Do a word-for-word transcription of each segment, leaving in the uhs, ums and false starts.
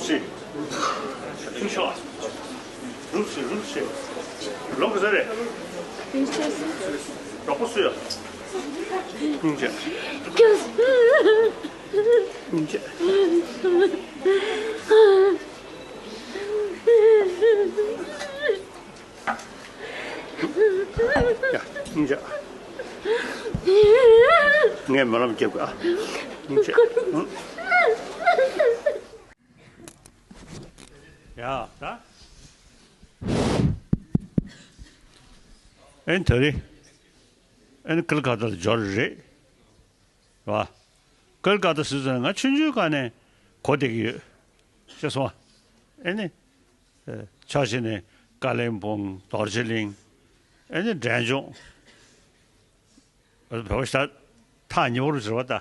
ཤི། ཐུང་ཤོག་རུབ་ཤི་རུབ་ཤི། ལོག་གི་ཟེར་རེད། རོགས་པ་སུ་ཡོད། སྙིང་རྗེ། སྙིང་རྗེ། ཡ། སྙིང་རྗེ། ངས་སྨོན་ལམ་རྒྱབ་གི་ཨ། སྙིང་རྗེ། ཡ་ད། ཨེ་ནི་ད་རེས། ཨེ་ནི་ཀལ་ཀ་ཏ་ལ་འབྱོར་རེད། རེད་བ། ཀལ་ཀ་ཏ་ཟེར་ཙང་ང་ཆུང་ཆུང་སྒང་ནས་གོ་བསྡད་ཀྱི་ཡོད། ཤེས་སོང་ཨ། ཨེ་ནི། ཨེ། ཕྱོགས་གཅིག་ནས་ཀ་ལིམ་པོང་རྡོ་རྗེ་གླིང་། ཨེ་ནི་འབྲས་ལྗོངས། བོད་པ་ཞིག་ཐག་ཉེ་བོར་ཟེར་བ་ད།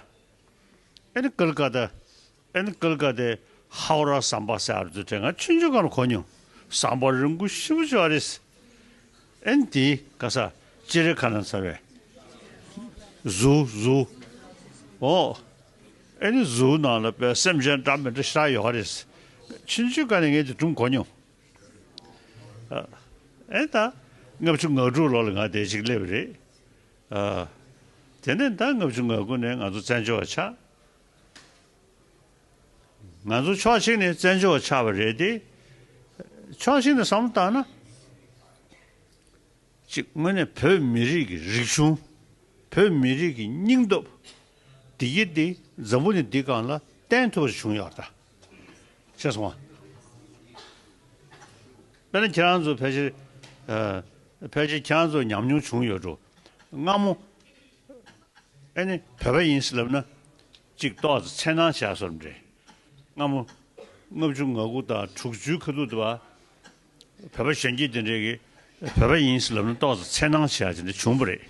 ཨེ་ནི་ཀལ་ཀ་ཏ། ཨེ་ནི་ཀལ་ཀ་ཏའི་ཧའོ་ར་ཟམ་པ་ཟེར་བ་དེ་ང་ཆུང་ཆུང་སྒང་ལ་གོ་མྱོང་། ཟམ་པ་རིང་པོ་ཞེ་པོ་ཅིག་ཡོད་རེད། ཨེ་ནི་དེའི་ག་ས་སྤྱན་རས་ཁ་ནང་ཚ་བའི་གཟུགས་གཟུགས། འོ། ཨེ་ནི་གཟུགས་ནང་ལ་དཔེ་སེམས་ཅན་འདྲ་མི་འདྲ་ཞེ་དྲག་ཡོད་རེད། ཆུང་ཆུང་སྒང་ནས་ངས་དེ་སྒྲུང་གོ་མྱོང་། ཨེ་ད། ལྔ་བཅུ་ང་དྲུག་ལོ་ལ་ང་དེ་ཅིག་སླེབས་རེད། ཨ། དེ་ནས་ད་ལྔ་བཅུ་ང་དགུ་ནས་ང་ཚོ་བཙན་བྱོལ་བ་ཆགས། ང་ཚོ་ཕྱོགས་གཅིག་ནས་བཙན་བྱོལ་བ་ཆགས་པ་རེད་དེ། ཕྱོགས་གཅིག་ནས་བསམ་བློ་བཏང་ན། གཅིག་དངོས་གནས་བོད་མི་རིགས་ཀྱི་རིག་གཞུང་། བོད་མི་རིགས་ཀྱི་སྙིང་སྟོབས། བདེ་སྐྱིད་འདི་འཛམ་བུ་གླིང་འདི་སྒང་ལ་བསྟན་ཐུབ་པ་ཞིག་བྱུང་ཡོད་རེད་ད། ཤེས་སོང་ཨ། དཔེར་ན་ཁྱེད་རང་ཚོ་ཕལ་ཆེར། ཨ། ཕལ་ཆེར་ཁྱེད་རང་ཚོ་ཉམས་མྱོང་བྱུང་ཡོད་འགྲོ། སྔ་མོ། ཨེ་ནི་བོད་པ་ཡིན་ཟེར་ལབ་ན། གཅིག་ཏོག་ཙམ་འཚེར་སྣང་བྱས་བཟོ་འདྲ་རེད། སྔ་མོ། ལྔ་བཅུ་ང་དགུ་དང་དྲུག་ཅུའི་ཁ་ཐུག་དུ་བ། བོད་པ་གཞོན་སྐྱེས་དེ་འདྲས་ཀྱིས་བོད་པ་ཡིན་ཟེར་ལབ་ན་ཏོག་ཙམ་འཚེར་སྣང་བྱས་ཡག་དེ་འདྲ་བྱུང་བ་རེད།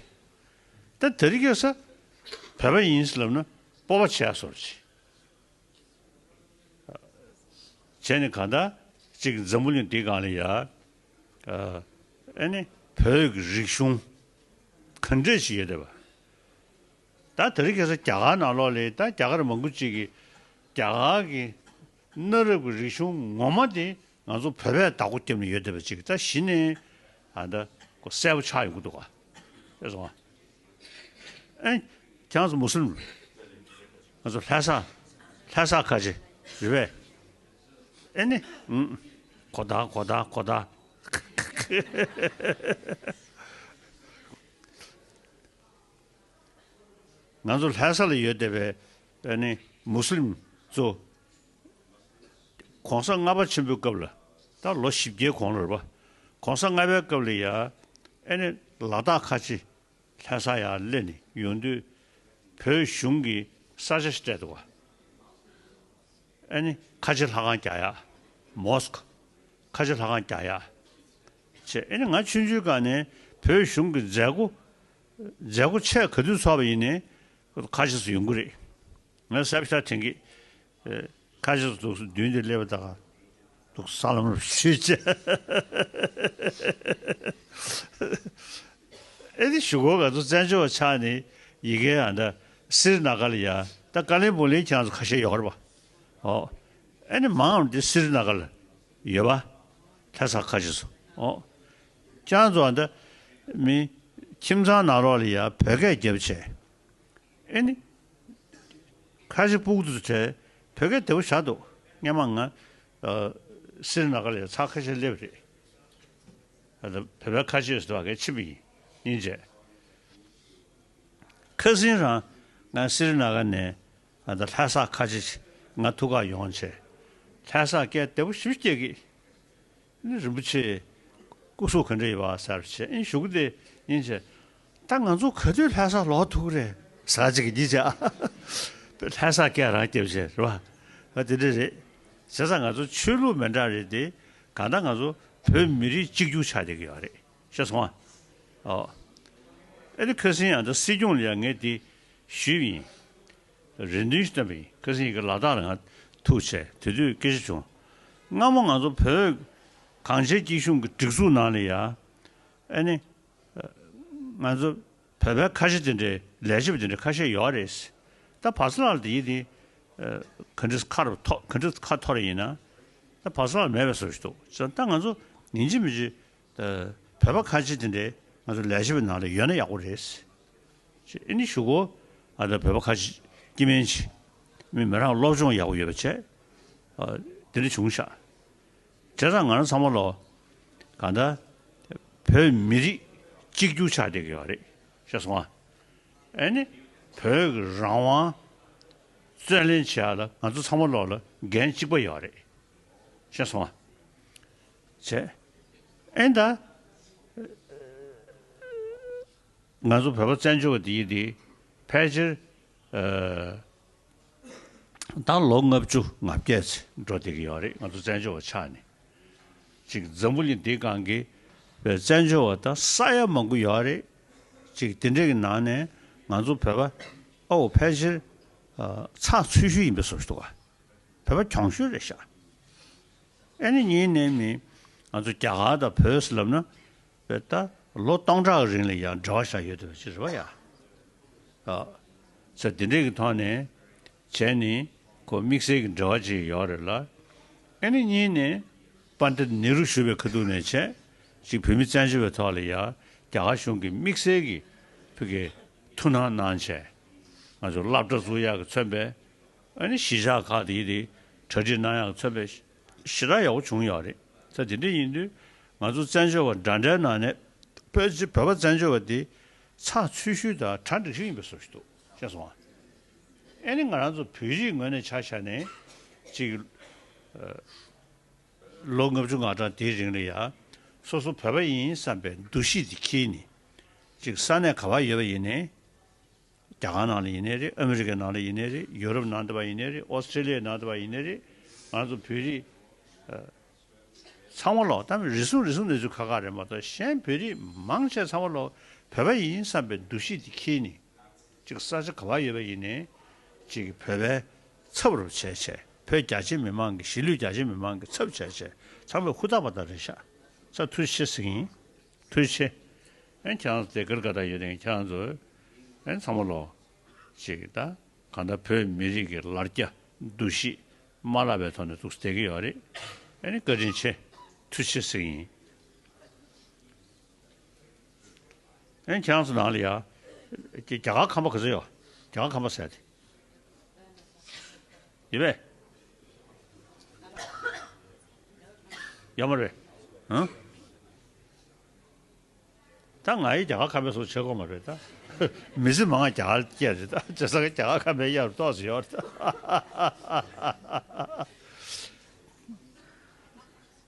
ད་དེ་རིང་ཁ་སང་བོད་པ་ཡིན་ཟེར་ལབ་ན་སྤོབས་པ་བྱས་བཟོ་འདྲ་ཅིག་བྱས་ནས་གང་ལྟར་གཅིག་འཛམ་བུ་གླིང་འདིའི་སྒང་ལ་ཡ། ཨ། ཨེ་ནི་བོད་ཀྱི་རིག་གཞུང་ག་འདྲས་ཞིག་ཡོད་བསྡད་པ། ད་དེ་རིང་ཁ་སང་རྒྱ་གར་ནང་ལོགས་ལ་ད་རྒྱ་གར་མང་པོ་ཅིག་གིས་རྒྱ་གར་གྱི་གནའ་རབས་ཀྱི་རིག་གཞུང་ངོ་མ་དེ་ང་ཚོ་བོད་པས་བདག་པོ་བརྒྱབ་ནས་ཡོད་བསྡད་པ་ཅིག་ད་གཞི་ནས་ཨ་ད་ཁོ་གསལ་པོ་ཆགས་ཡོང་གི་འདུག་ག་ཤེས་སོང་ཨ། ཨེ། ཁྱེད་རང་ཚོ་མུ་སི་ལིམ། ང་ཚོ་ལྷ་ས། ལྷ་ས་ཁ་ཆེ་རེད་པས། ཨེ་ནི། ཨུམ། གོ་ད་གོ་ད་གོ་ད། ང་ཚོ་ལྷ་ས་ལ་ཡོད་བསྡད་པའི་ཨེ་ནི་མུ་སི་ལིམ་ཚོ། གོང་ས་ལྔ་པ་ཆེན་པོའི་སྐབས་ལ། ད་ལོ་བཞི་བརྒྱའི་གོང་ལ་རེད་པ། གོང་ས་ལྔ་པའི་སྐབས་ལ་ཡ། ཨེ་ནི་ལ་དྭགས་ཁ་ཆེ། ལྷ་ས་ཡར་སླེབས་ནས་ཡོང་དུས། བོད་གཞུང་གིས་ས་ཆ་ཞིག་སྤྲད་འདུག་ག་ཨེ་ནི་ཁ་ཆེ་ལྷ་ཁང་རྒྱག་ཡག་མོ་སི་ཁོ། ཁ་ཆེ་ལྷ་ཁང་རྒྱག་ཡག་བྱས། ཨེ་ནི་ང་ཆུང་ཆུང་སྒང་ནས་བོད་གཞུང་གི་མཛད་སྒོ། མཛད་སྒོ་ཆེ་ག་དུས་ཚོགས་པ་ཡིན་ནའི་ཁ་ཆེ་ཚོ་ཡོང་གི་རེད། ང་གཟའ་པ་སངས་དྲན་གི་ཁ་ཆེ་ཚོ་འདུག་སེ་མདུན་དེ་སླེབས་པ་ད་ག་འདུག་ས་ལམ་ལ་བཞུད་བྱས། ཨེ་ནི་གཞུག་གུ་ང་ཚོ་བཙན་བྱོལ་བ་ཆགས་ནས་ཡ་གིའི་ཨ་ད་སི་རི་ན་ག་ལ་ཡ། ད་ཀ་ལིམ་པོང་ལ་ཁྱེད་རང་ཚོ་ཁ་ཤས་ཡོད་རེད་པ། ཨོ། ཨེ་ནི་མང་ཙམ་དེ་སི་རི་ན་ག་ལ་ཡོད་པ། ལྷ་ས་ཁ་ཆེ་ཚོ། ཨོ། ཁྱེད་རང་ཚོ་ཨ་ད་མི་ཁྱིམ་ཚང་ནང་ལོགས་ལ་ཡ་བོད་སྐད་རྒྱབ་བྱས། ཨེ་ནི། ཁ་ཆེ་སྤུ་གུ་དེ་ཚོ་བྲལ། བོད་སྐད་བདེ་པོ་བཞག་འདུག་སྔོན་མ་ང་། ཨ། སི་རི་ན་ག་ལ་ཡ་ཚར་ཁ་ཤས་སླེབས་རེད། ཨ་ད་བོད་པའི་ཁ་ཆེ་ཟེར་བ་གའི་ཕྱིན་པ་ཡིན། སྙིང་རྗེ། ཁ་སང་རང་ང་སི་རི་ན་ག་ནས་ཨ་ད་ལྷ་ས་ཁ་ཆེ་ང་ཐུག་ག་ཡོང་བྱས། ལྷ་ས་སྐད་བདེ་པོ་ཞེ་པོ་སྐྱེ་གི་ནི་རིན་པོ་ཆེ། སྐུ་གཟུགས་ག་འདྲ་ཡོད་པ་ཟེར་བྱས། ཨེ་གཞུག་གུ་དེ་ཡིན་བྱས། ད་ང་ཚོ་ག་དུས་ལྷ་ས་ལོག་ཐུབ་ཀྱི་རེད་ཟེར་ཅིག་གིས་བྱས། ལྷ་ས་སྐད་རང་རྒྱབ་བྱས་རེད་པ། ཨ་དེ་འདྲ་རེད། བྱས་ཙང་ང་ཚོ་ཆོས་ལུགས་མི་འདྲ་རེད་དེ། གང་ལྟར་ང་ཚོ་བོད་མི་རིགས་གཅིག་གྱུར་ཆགས་བསྡད་ཀྱི་ཡོད་རེད། ཤེས་སོང་ཨ། ཨོ། ཨེ་ནི་ཁ་སང་ཡང་ད་སྲིད་སྐྱོང་ལ་ཡང་ངས་དེ་ཞུས་པ་ཡིན། རེ་འདུན་ཞིག་བཏོན་པ་ཡིན། ཁ་སང་ཡི་གེ་ལ་དྭགས་ལ་ང་ཐུག་བྱས་དེ་དུས་སྐད་ཆ་བྱུང་། སྔ་མོ་ང་ཚོ་བོད་གངས་ཅན་སྐྱིད་གཤོངས་ཀྱི་སྒྲིག་འཛུགས་ནང་ལ་ཡ། ཨེ་ནི། ང་ཚོ་བོད་པའི་ཁ་ཆེ་དེ་འདྲའི་ལས་བྱེད་པ་དེ་འདྲའི་ཁ་ཤས་ཡོད་རེད། ད་བར་སྐབས་ལ་དེ་ཡི་དེ། ག་འདྲ་ཁ་རུ་ཐོ་ག་འདྲ་ཁ་འཐོར་ཡིན་ན། ད་བག་ཚ་ལ་མེད་པའི་བཟོ་ཞིག་འདུག་ད་ང་ཚོ་ཡིན་གཅིག་མིན་གཅིག་ད་བོད་པ་ཁ་ཆེ་དེ་འདྲའི་ང་ཚོ་ལས་བྱེད་པའི་ནང་ལ་ཡོད་ན་ཡག་པོ་རེད། ཅེས་ཨ་ནི་ཞུ་གོ་ཨ་ད་བོད་པ་ཁ་ཆེ་སྐྱེ་དམན་ཆེ་མི་མི་རང་སློབ་སྦྱོང་ཡག་པོ་ཡོད་པ་བྱས་ཨ་དེ་འདྲ་བྱུང་ཤག་བྱས་ཙང་ང་རང་ཚང་མ་ལོ་གང་ལྟར་བོད་མི་རིགས་གཅིག་གྱུར་ཆགས་བསྡད་ཀྱི་ཡོད་རེད་ཤེས་སོང་ཨ། ཨ་ནི་བོད་ཀྱི་རང་དབང་རྩོད་ལེན་བྱེད་ཡ་ལ་ང་ཚོ་ཚང་མ་ལོག་ལ་འགན་གཅིག་པ་ཡོད་རེད། ཤེས་སོང་ཨ། བྱས། ཨེ་ད། ང་ཚོ་བོད་པ་བཙན་བྱོལ་བ་འདི་ཡིན་འདི་ཕལ་ཆེར་ཨ། ད་ལོ་ལྔ་བཅུ་ང་བརྒྱད་ཙམ་འགྲོ་བསྡད་ཀྱི་ཡོད་རེད་ང་ཚོ་བཙན་བྱོལ་བ་ཆགས་ནས། ཅིག་འཛམ་བུ་གླིང་འདིའི་སྒང་གི་བཙན་བྱོལ་བ་ད་ས་ཡ་མང་པོ་ཡོད་རེད། ཅིག་དེ་འདྲས་ཀྱི་ནང་ནས་ང་ཚོ་བོད་པ་ཨོ་ཕལ་ཆེར་ཨ། ཚགས་ཚུད་ཤོས་ཡིན་པའི་བཟོ་ཞིག་འདུག་ག་བོད་པ་གྱོང་ཤོས་རེད་ཤག་ཨེ་ནི་གཉིས་ནས་མི་ང་ཚོ་རྒྱ་གར་དང་བོད་ཟེར་ལབ་ན་བོད་ད་ལོ་སྟོང་ཕྲག་གི་རིང་ལ་ཡང་འབྲེལ་བ་བཞག་ཡོད་དུ་ཅི་རེད་བ་ཡ། ཨ། ཚེ་འདི་འདྲས་ཀྱི་ཐོག་ནས་བྱས་ནི་ཁོ་དམིགས་བསལ་གྱི་འབྲེལ་བ་ཅིག་ཡོད་རེད་ལ། ཨེ་ནི་གཉིས་ནས་པཎྜི་ཏ་ནེ་རུ་བཞུགས་པའི་ཁ་ཐུག་ནས་བྱས་ཅིག་བོད་མི་བཙན་བྱོལ་བའི་ཐོག་ལ་ཡ་རྒྱ་གར་གཞུང་གིས་དམིགས་བསལ་གྱི་ཕ་གི་ཐུགས་སྣང་གནང་བྱས་ང་ཚོ་སློབ་གྲྭ་བཙུགས་ཡག་གི་མཚོན་པའི། ཨ་ནི་གཞིས་ཆགས་ཁག་དེ་དེ་གྲ་སྒྲིག་གནང་ཡག་མཚོན་པའི་ཞེ་དྲག་ཡག་པོ་བྱུང་ཡོད་རེད། ད་དེ་འདྲ་ཡིན་དུས་ང་ཚོ་བཙན་བྱོལ་བ་འདྲ་འདྲའི་ནང་ནས་བོད་ཅི་བོད་པ་བཙན་བྱོལ་བ་དེ་ཚགས་ཚུད་ཤོས་དང་གྲ་འགྲིག་ཤོས་ཡིན་པའི་བཟོ་ཞིག་འདུག་ཤེས་སོང་ཨ། ཨ་ནི་ང་རང་ཚོ་བོད་རིགས་ངོས་ནས་ཆ་བཞག་ནས་ཅིག་ལོ་ལྔ་བཅུ་ང་གྲངས་དེའི་རིང་ལ་ཡ་སོ་སོ་བོད་པ་ཡིན་བསམ་པའི་འདུ་ཤེས་དེ་འཁྱེར་ནས་ཅིག་ས་གནས་ག་པར་ཡོད་པ་ཡིན་ནའི། རྒྱ་གར་ནང་ལ་ཡིན་ནའི་རེད། ཨ་མི་རི་ཀའི་ནང་ལ་ཡིན་ནའི་རེད། ཡུ་རོབ་ནང་དུ་བ་ཡིན་ནའི་རེད། ཨོ་སི་ཀྲི་ལི་ཡའི་ནང་དུ་བ་ཡིན་ནའི་རེད། ང་ཚོ་བོད་རིགས་ཨ། ཚང་མ་ལོག་ད་རེ་ཟུང་རེ་ཟུང་ནས་ཚུར་ཁ་ཁ་རེད་མ་གཏོགས་གཞན་བོད་རིགས་མང་ཆེ་ཚང་མ་ལོག་བོད་པ་ཡིན་བསམ་པའི་འདུ་ཤེས་དེ་འཁྱེར་ནས་ཅིག་ས་ཆ་ག་པར་ཡོད་པ་ཡིན་ནའི་ཅིག་བོད་པའི་ཚབ་རུ་བྱས་བྱས་བོད་རྒྱ་ཆེ་མི་མང་གི་གཞིས་ལུས་རྒྱ་ཆེ་མི་མང་གི་ཚབ་བྱས་བྱས་ཚང་མས་ཧུར་ཐག་པ་དང་རེད་ཤག་ས་ཐུགས་རྗེ་ཆེ་ཟེར་གྱི་ཡིན། ཐུགས་རྗེ་ཆེ། ཨན་ཁྱེད་རང་ཚོ་དེ་གར་ག་ད་ཡོད་དེ་ཁྱེད་རང་ཚོ་ཨན་ཚང་མ་ལོ་ཅིག་ད་གང་ལྟར་བོད་མི་རིགས་ཀྱི་ལར་རྒྱ་འདུ་ཤེས་མ་བརླག་པའི་ཐོག་ནས་ཐུགས་སུ་བསྡད་ཀྱི་ཡོད་རེད། ཨན་བཀའ་དྲིན་ཆེ། ཐུགས་རྗེ་ཆེ་ཟེར་གྱི་ཡིན། ཨན་ཁྱེད་རང་ཚོ་ནང་ལ་ཡ་རྒྱ་རྒྱ་གར་ཁམས་པ་ག་ཚོད་ཡོད། རྒྱ་གར་ཁམས་པ་ཟེར་དེ། ཡོད་པས། ཡོད་མ་རེད། ཨང་། ད་ང་ཡི་རྒྱ་གར་ཁམས་པའི་སོགས་བྱེད་དགོས་མ་རེད་ད། མི་ཚེ་མང་རྒྱ་གར་སྐྱེས་རེད་ད། བྱས་ཙང་རྒྱ་གར་ཁམས་པའི་གཡག་རུ་ཏོག་ཙམ་ཡོད་རེད་ད།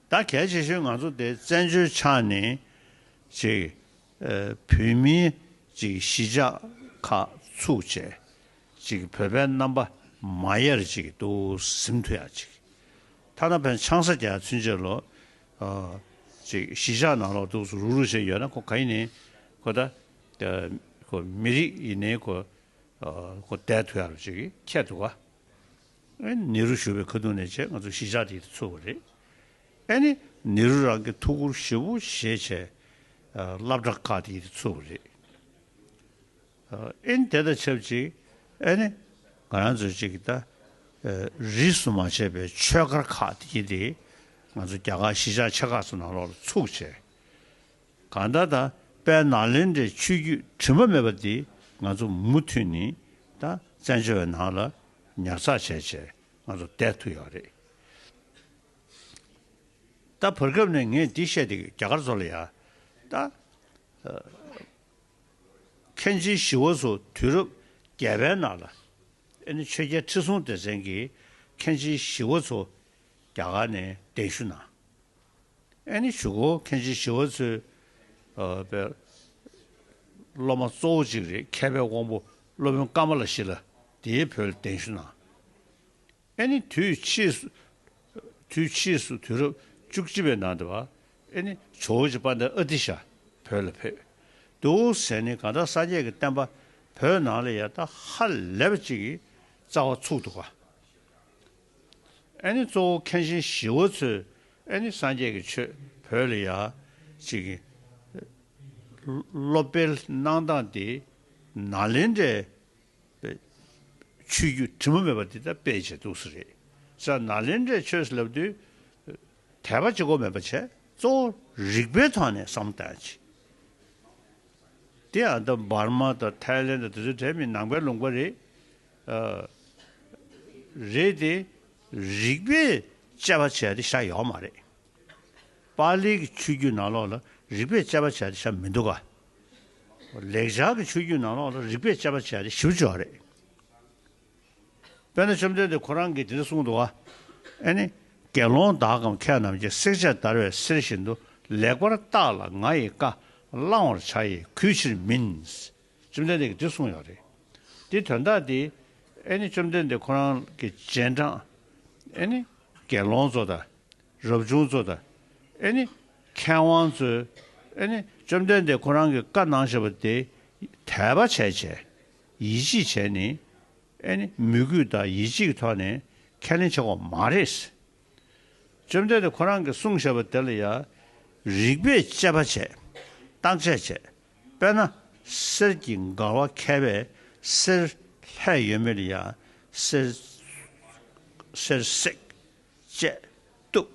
ད་གལ་ཆེ་ཤོས་ང་ཚོ་དེ་བཙན་བྱོལ་ཆགས་ནས་ཅིག་ཨ། བོད་མིའི་ཅིག་གཞིས་ཆགས་ཁག་ཚུགས་བྱས་ཅིག་བོད་པའི་རྣམ་པ་མ་ཡལ་ཅིག་ཏུ་ཟིན་ཐུབ་ཡག་ཅིག་ཐ་ན་ཕན་ཆང་ས་རྒྱག་ཚུན་ཆད་ལོ། ཨ། ཅིག་གཞིས་ཆགས་ནང་ལོགས་འདུག་སུ་རུག་རུག་བྱས་ཡོད་ན་ཁོ་ག་ཡིན་ནའི་ཁོ་ད་ཁོ་མི་རིགས་ཡིན་ནའི་ཁོ་ཁོ་བསྡད་ཐུབ་ཡག་ཅིག་ཁྱད་འདུག་ག་ཨེ་ནེ་རུ་བཞུགས་པའི་ཁ་ཐུག་ནས་བྱས་ང་ཚོ་གཞིས་ཆགས་དེ་ཚུགས་པ་རེད། ཨེ་ནི་ནེ་རུ་རང་གི་ཐུགས་ཁུར་ཞེ་པོ་བཞེས་བྱས་སློབ་གྲྭ་ཁག་དེ་ཚུགས་པ་རེད། ཨེ་ནི་དེ་དང་ཆབས་ཅིག་ཨེ་ནི་ང་རང་ཚོ་ཅིག་ད་རིས་སུ་མ་ཆད་པའི་ཆོས་སྒར་ཁག་དེ་དེ་ང་ཚོ་རྒྱ་གར་གཞིས་ཆགས་ཆེ་ཁག་ཚོ་ནང་ལོགས་ལ་ཚུགས་བྱས། གང་ལྟར་ད་དཔལ་ནཱ་ལེནྡྲའི་ཆོས་བརྒྱུད་དྲི་མ་མེད་པ་འདི་ང་ཚོ་མུ་མཐུད་ནས་ད་བཙན་བྱོལ་བའི་ནང་ལ་ཉར་ཚགས་བྱས་བྱས་ང་ཚོ་བསྡད་ཐུབ་ཡོད་རེད། ད་བར་སྐབས་ནས་ངས་འདི་བཤད་དེ་རྒྱ་གར་ཚོ་ལ་ཡ་ད་མཁན་ཆེན་ཞི་བ་འཚོ་དུས་རབས་བརྒྱད་པའི་ནང་ལ་ཨེ་ནི་ཆོས་རྒྱལ་ཁྲི་སྲོང་ལྡེ་བཙན་གྱིས་མཁན་ཆེན་ཞི་བ་འཚོ་རྒྱ་གར་ནས་གདན་ཞུ་གནང་། ཨེ་ནི་གཞུག་གུ་མཁན་ཆེན་ཞི་བ་འཚོའི་ཨ་པའི་སློབ་མ་གཙོ་བོ་གཅིག་རེད། མཁས་པའི་དབང་པོ་སློབ་དཔོན་ཀ་མ་ལ་ཤཱི་ལ་དེའི་བོད་ལ་གདན་ཞུ་གནང་། ཨེ་ནི་དུས་ཕྱིས་སུ་དུས་ཕྱིས་སུ་དུས་རབས་བཅུ་གཅིག་པའི་ནང་དུ་བ་ཨེ་ནི་ཇོ་བོ་རྗེ་དཔལ་ལྡན་ཨ་ཏི་ཤ་བོད་ལ་ཕེབས་འདུག་ཟེར་ནས་གང་ལྟར་སངས་རྒྱས་ཀྱི་བསྟན་པ་བོད་ནང་ལ་ཡ་ད་ཧ་ལས་པ་གཅིག་གི་རྩ་བ་ཚུགས་འདུག་ག་ཨེ་ནི་གཙོ་བོ་མཁན་ཆེན་ཞི་བ་འཚོས་ཨེ་ནི་སངས་རྒྱས་ཀྱི་ཆོས་བོད་ལ་ཡ་ཅིག་སློབ་སྤེལ་གནང་སྟངས་དེ་ནཱ་ལེནྡྲའི་ཆོས་བརྒྱུད་དྲི་མ་མེད་པ་དེ་ད་སྤེལ་བྱས་འདུག་ས་རེད། ས་ནཱ་ལེནྡྲའི་ཆོས་ཟེར་ལབ་དུས་ དད་པ་གཅིག་པོ་མེད་པ་བྱས། གཙོ་བོ་རིགས་པའི་ཐོག་ནས་བསམ་བློ་བཏང་ཡ་བྱེད། དེ་ཡང་ད་འབར་མ་དང་ཐའི་ལེན་དང་དེ་ཚོ་གྲས་མི་ནང་པའི་ལུང་པ་རེད། ཨ། རེད་དེ། རིགས་པས་དཔྱད་པ་བྱས་ཏེ་བཞག་ཡོད་མ་རེད། པཱ་ལིའི་གི་ཆོས་བརྒྱུད་ནང་ལོགས་ལ་རིགས་པས་དཔྱད་པ་བྱས་ཏེ་བཞག་མི་འདུག་ག། ལེགས་སྦྱར་གྱི་ཆོས་བརྒྱུད་ནང་ལོགས་ལ་རིགས་པས་དཔྱད་པ་བྱས་ཏེ་ཞིབ་ཅོག་རེད། དཔེར་ན་བཅོམ་ལྡན་འདས་ཁོ་རང་གིས་དེ་འདྲ་གསུངས་འདུག་ག། ཨེ་ནི། དགེ་སློང་དག་གམ་མཁས་རྣམས་ཀྱིས། བསྲེག་བཅད་བརྡར་བའི་གསེར་བཞིན་དུ། ལེགས་པར་བརྟགས་ལ་ང་ཡི་བཀའ། བླང་བར་བྱ་ཡི་གུས་ཕྱིར་མིན། བཅོམ་ལྡན་འདས་ཀྱིས་འདི་གསུངས་ཡོད་རེད། དེ་དོན་དག་དེ། ཨེ་ནི་བཅོམ་ལྡན་འདས་ཁོ་རང་གི་རྗེས་འབྲང་། ཨེ་ནི་དགེ་སློང་ཚོ་དང་། རབ་བྱུང་ཚོ་དང་། ཨེ་ནི་མཁས་དབང་ཚོས། ཨེ་ནི་བཅོམ་ལྡན་འདས་ཁོ་རང་གིས་བཀའ་གནང་བཞག་པ་དེ་དད་པ་བྱས་བྱས། ཡིད་ཆེས་བྱས་ནས། ཨེ་ནི་མོས་གུས་དང་ཡིད་ཆེས་ཀྱི་ཐོག་ནས་ཁས་ལེན་བྱེད་དགོས་མ་རེད། བཅོམ་ལྡན་འདས་ཁོ་རང་གིས་གསུངས་བཞག་པ་དེ་ལ་ཡང་རིགས་པས་དཔྱད་པ་བྱས། བརྟག་དཔྱད་བྱས། དཔེར་ན། གསེར་གྱི་འགལ་བ་མཁས་པས་གསེར་ལྷད་ཡོད་མེད་ལ་ཡང་གསེར་གསེར་བསྲེག་བཅད་གཏུབ་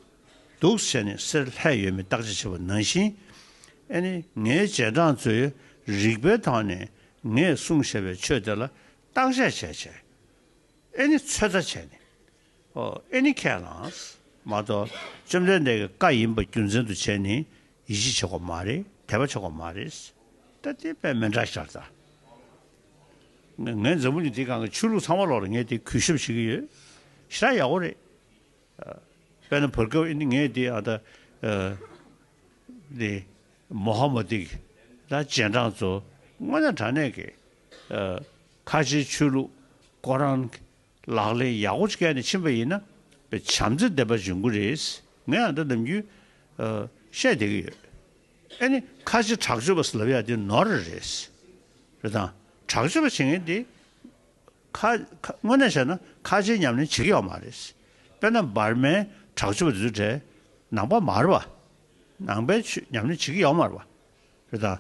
འདུག་ཟེར་ནས་གསེར་ལྷད་ཡོད་མེད་བརྟག་དཔྱད་བྱེད་པ་ནང་བཞིན། ཨེ་ནི་ངའི་རྗེས་འབྲང་ཚོས་རིགས་པའི་ཐོག་ནས་ངས་གསུངས་བཞག་པའི་ཆོས་དེ་ལ་བརྟག་དཔྱད་བྱས་བྱས། ཨེ་ནི་ཚོད་ལྟ་བྱས་ནས། ཨོ། ཨེ་ནི་ཁས་བླངས། མ་གཏོགས་བཅོམ་ལྡན་འདས་ཀྱི་བཀའ་ཡིན་པ་རྒྱུ་མཚན་དུ་བྱས་ནས་ཡིད་ཆེས་བྱེད་དགོས་མ་རེད། དད་པ་བྱེད་དགོས་མ་རེད། ད་དེ་དཔེ་མི་འདྲ་ཤར་ད། ང་ངའི་འཛམ་བུ་གླིང་འདིའི་སྒང་གི་ཆོས་ལུགས་ཚང་མ་ལོག་ལ་ངས་དེ་གུས་ཞབས་བྱེད་ཀྱི་ཡོད། ཞེ་དྲག་ཡག་པོ་རེད། དཔེར་ན་བར་སྐབས་ཨེ་ནི་ངས་དེ་ཨ་ད། ཨ། དེ། མོ་ཧ་མ་དི་གི་ད་རྗེས་འབྲང་ཚོ་དངོས་གནས་དྲང་གནས་ཀྱི། ཨ། ཁ་ཆེའི་ཆོས་ལུགས་ཁོ་རང་ལག་ལེན་ཡག་པོ་ཅིག་བཀལ་ནས་ཕྱིན་པ་ཡིན་ན། བྱམས་བརྩེ་ལྡན་པ་འབྱུང་གི་རེད། ངས་ཨ་ད་ནམ་རྒྱུན། ཨ། བཤད་བསྡད་ཀྱི་ཡོད། ཨེ་ནི་ཁ་ཆེ་དྲག་སྤྱོད་པ་ཟེར་ལབ་ཡ་དེ་ནོར་རེད། རེད་དང་། དྲག་སྤྱོད་པ་བྱེད་མཁན་དེ། ཁ། ཁ། དངོས་གནས་བྱས་ན་ཁ་ཆེའི་ཉམས་ལེན་བྱེད་ཀྱི་ཡོད་མ་རེད། དཔེར་ན་འབར་མའི་དྲག་སྤྱོད་པ་དེ་ཚོ་གྲས་ནང་པ་མ་རེད་པ། ནང་པའི་ཆོས་ཉམས་ལེན་བྱེད་ཀྱི་ཡོད་མ་རེད་པ། རེད་ད།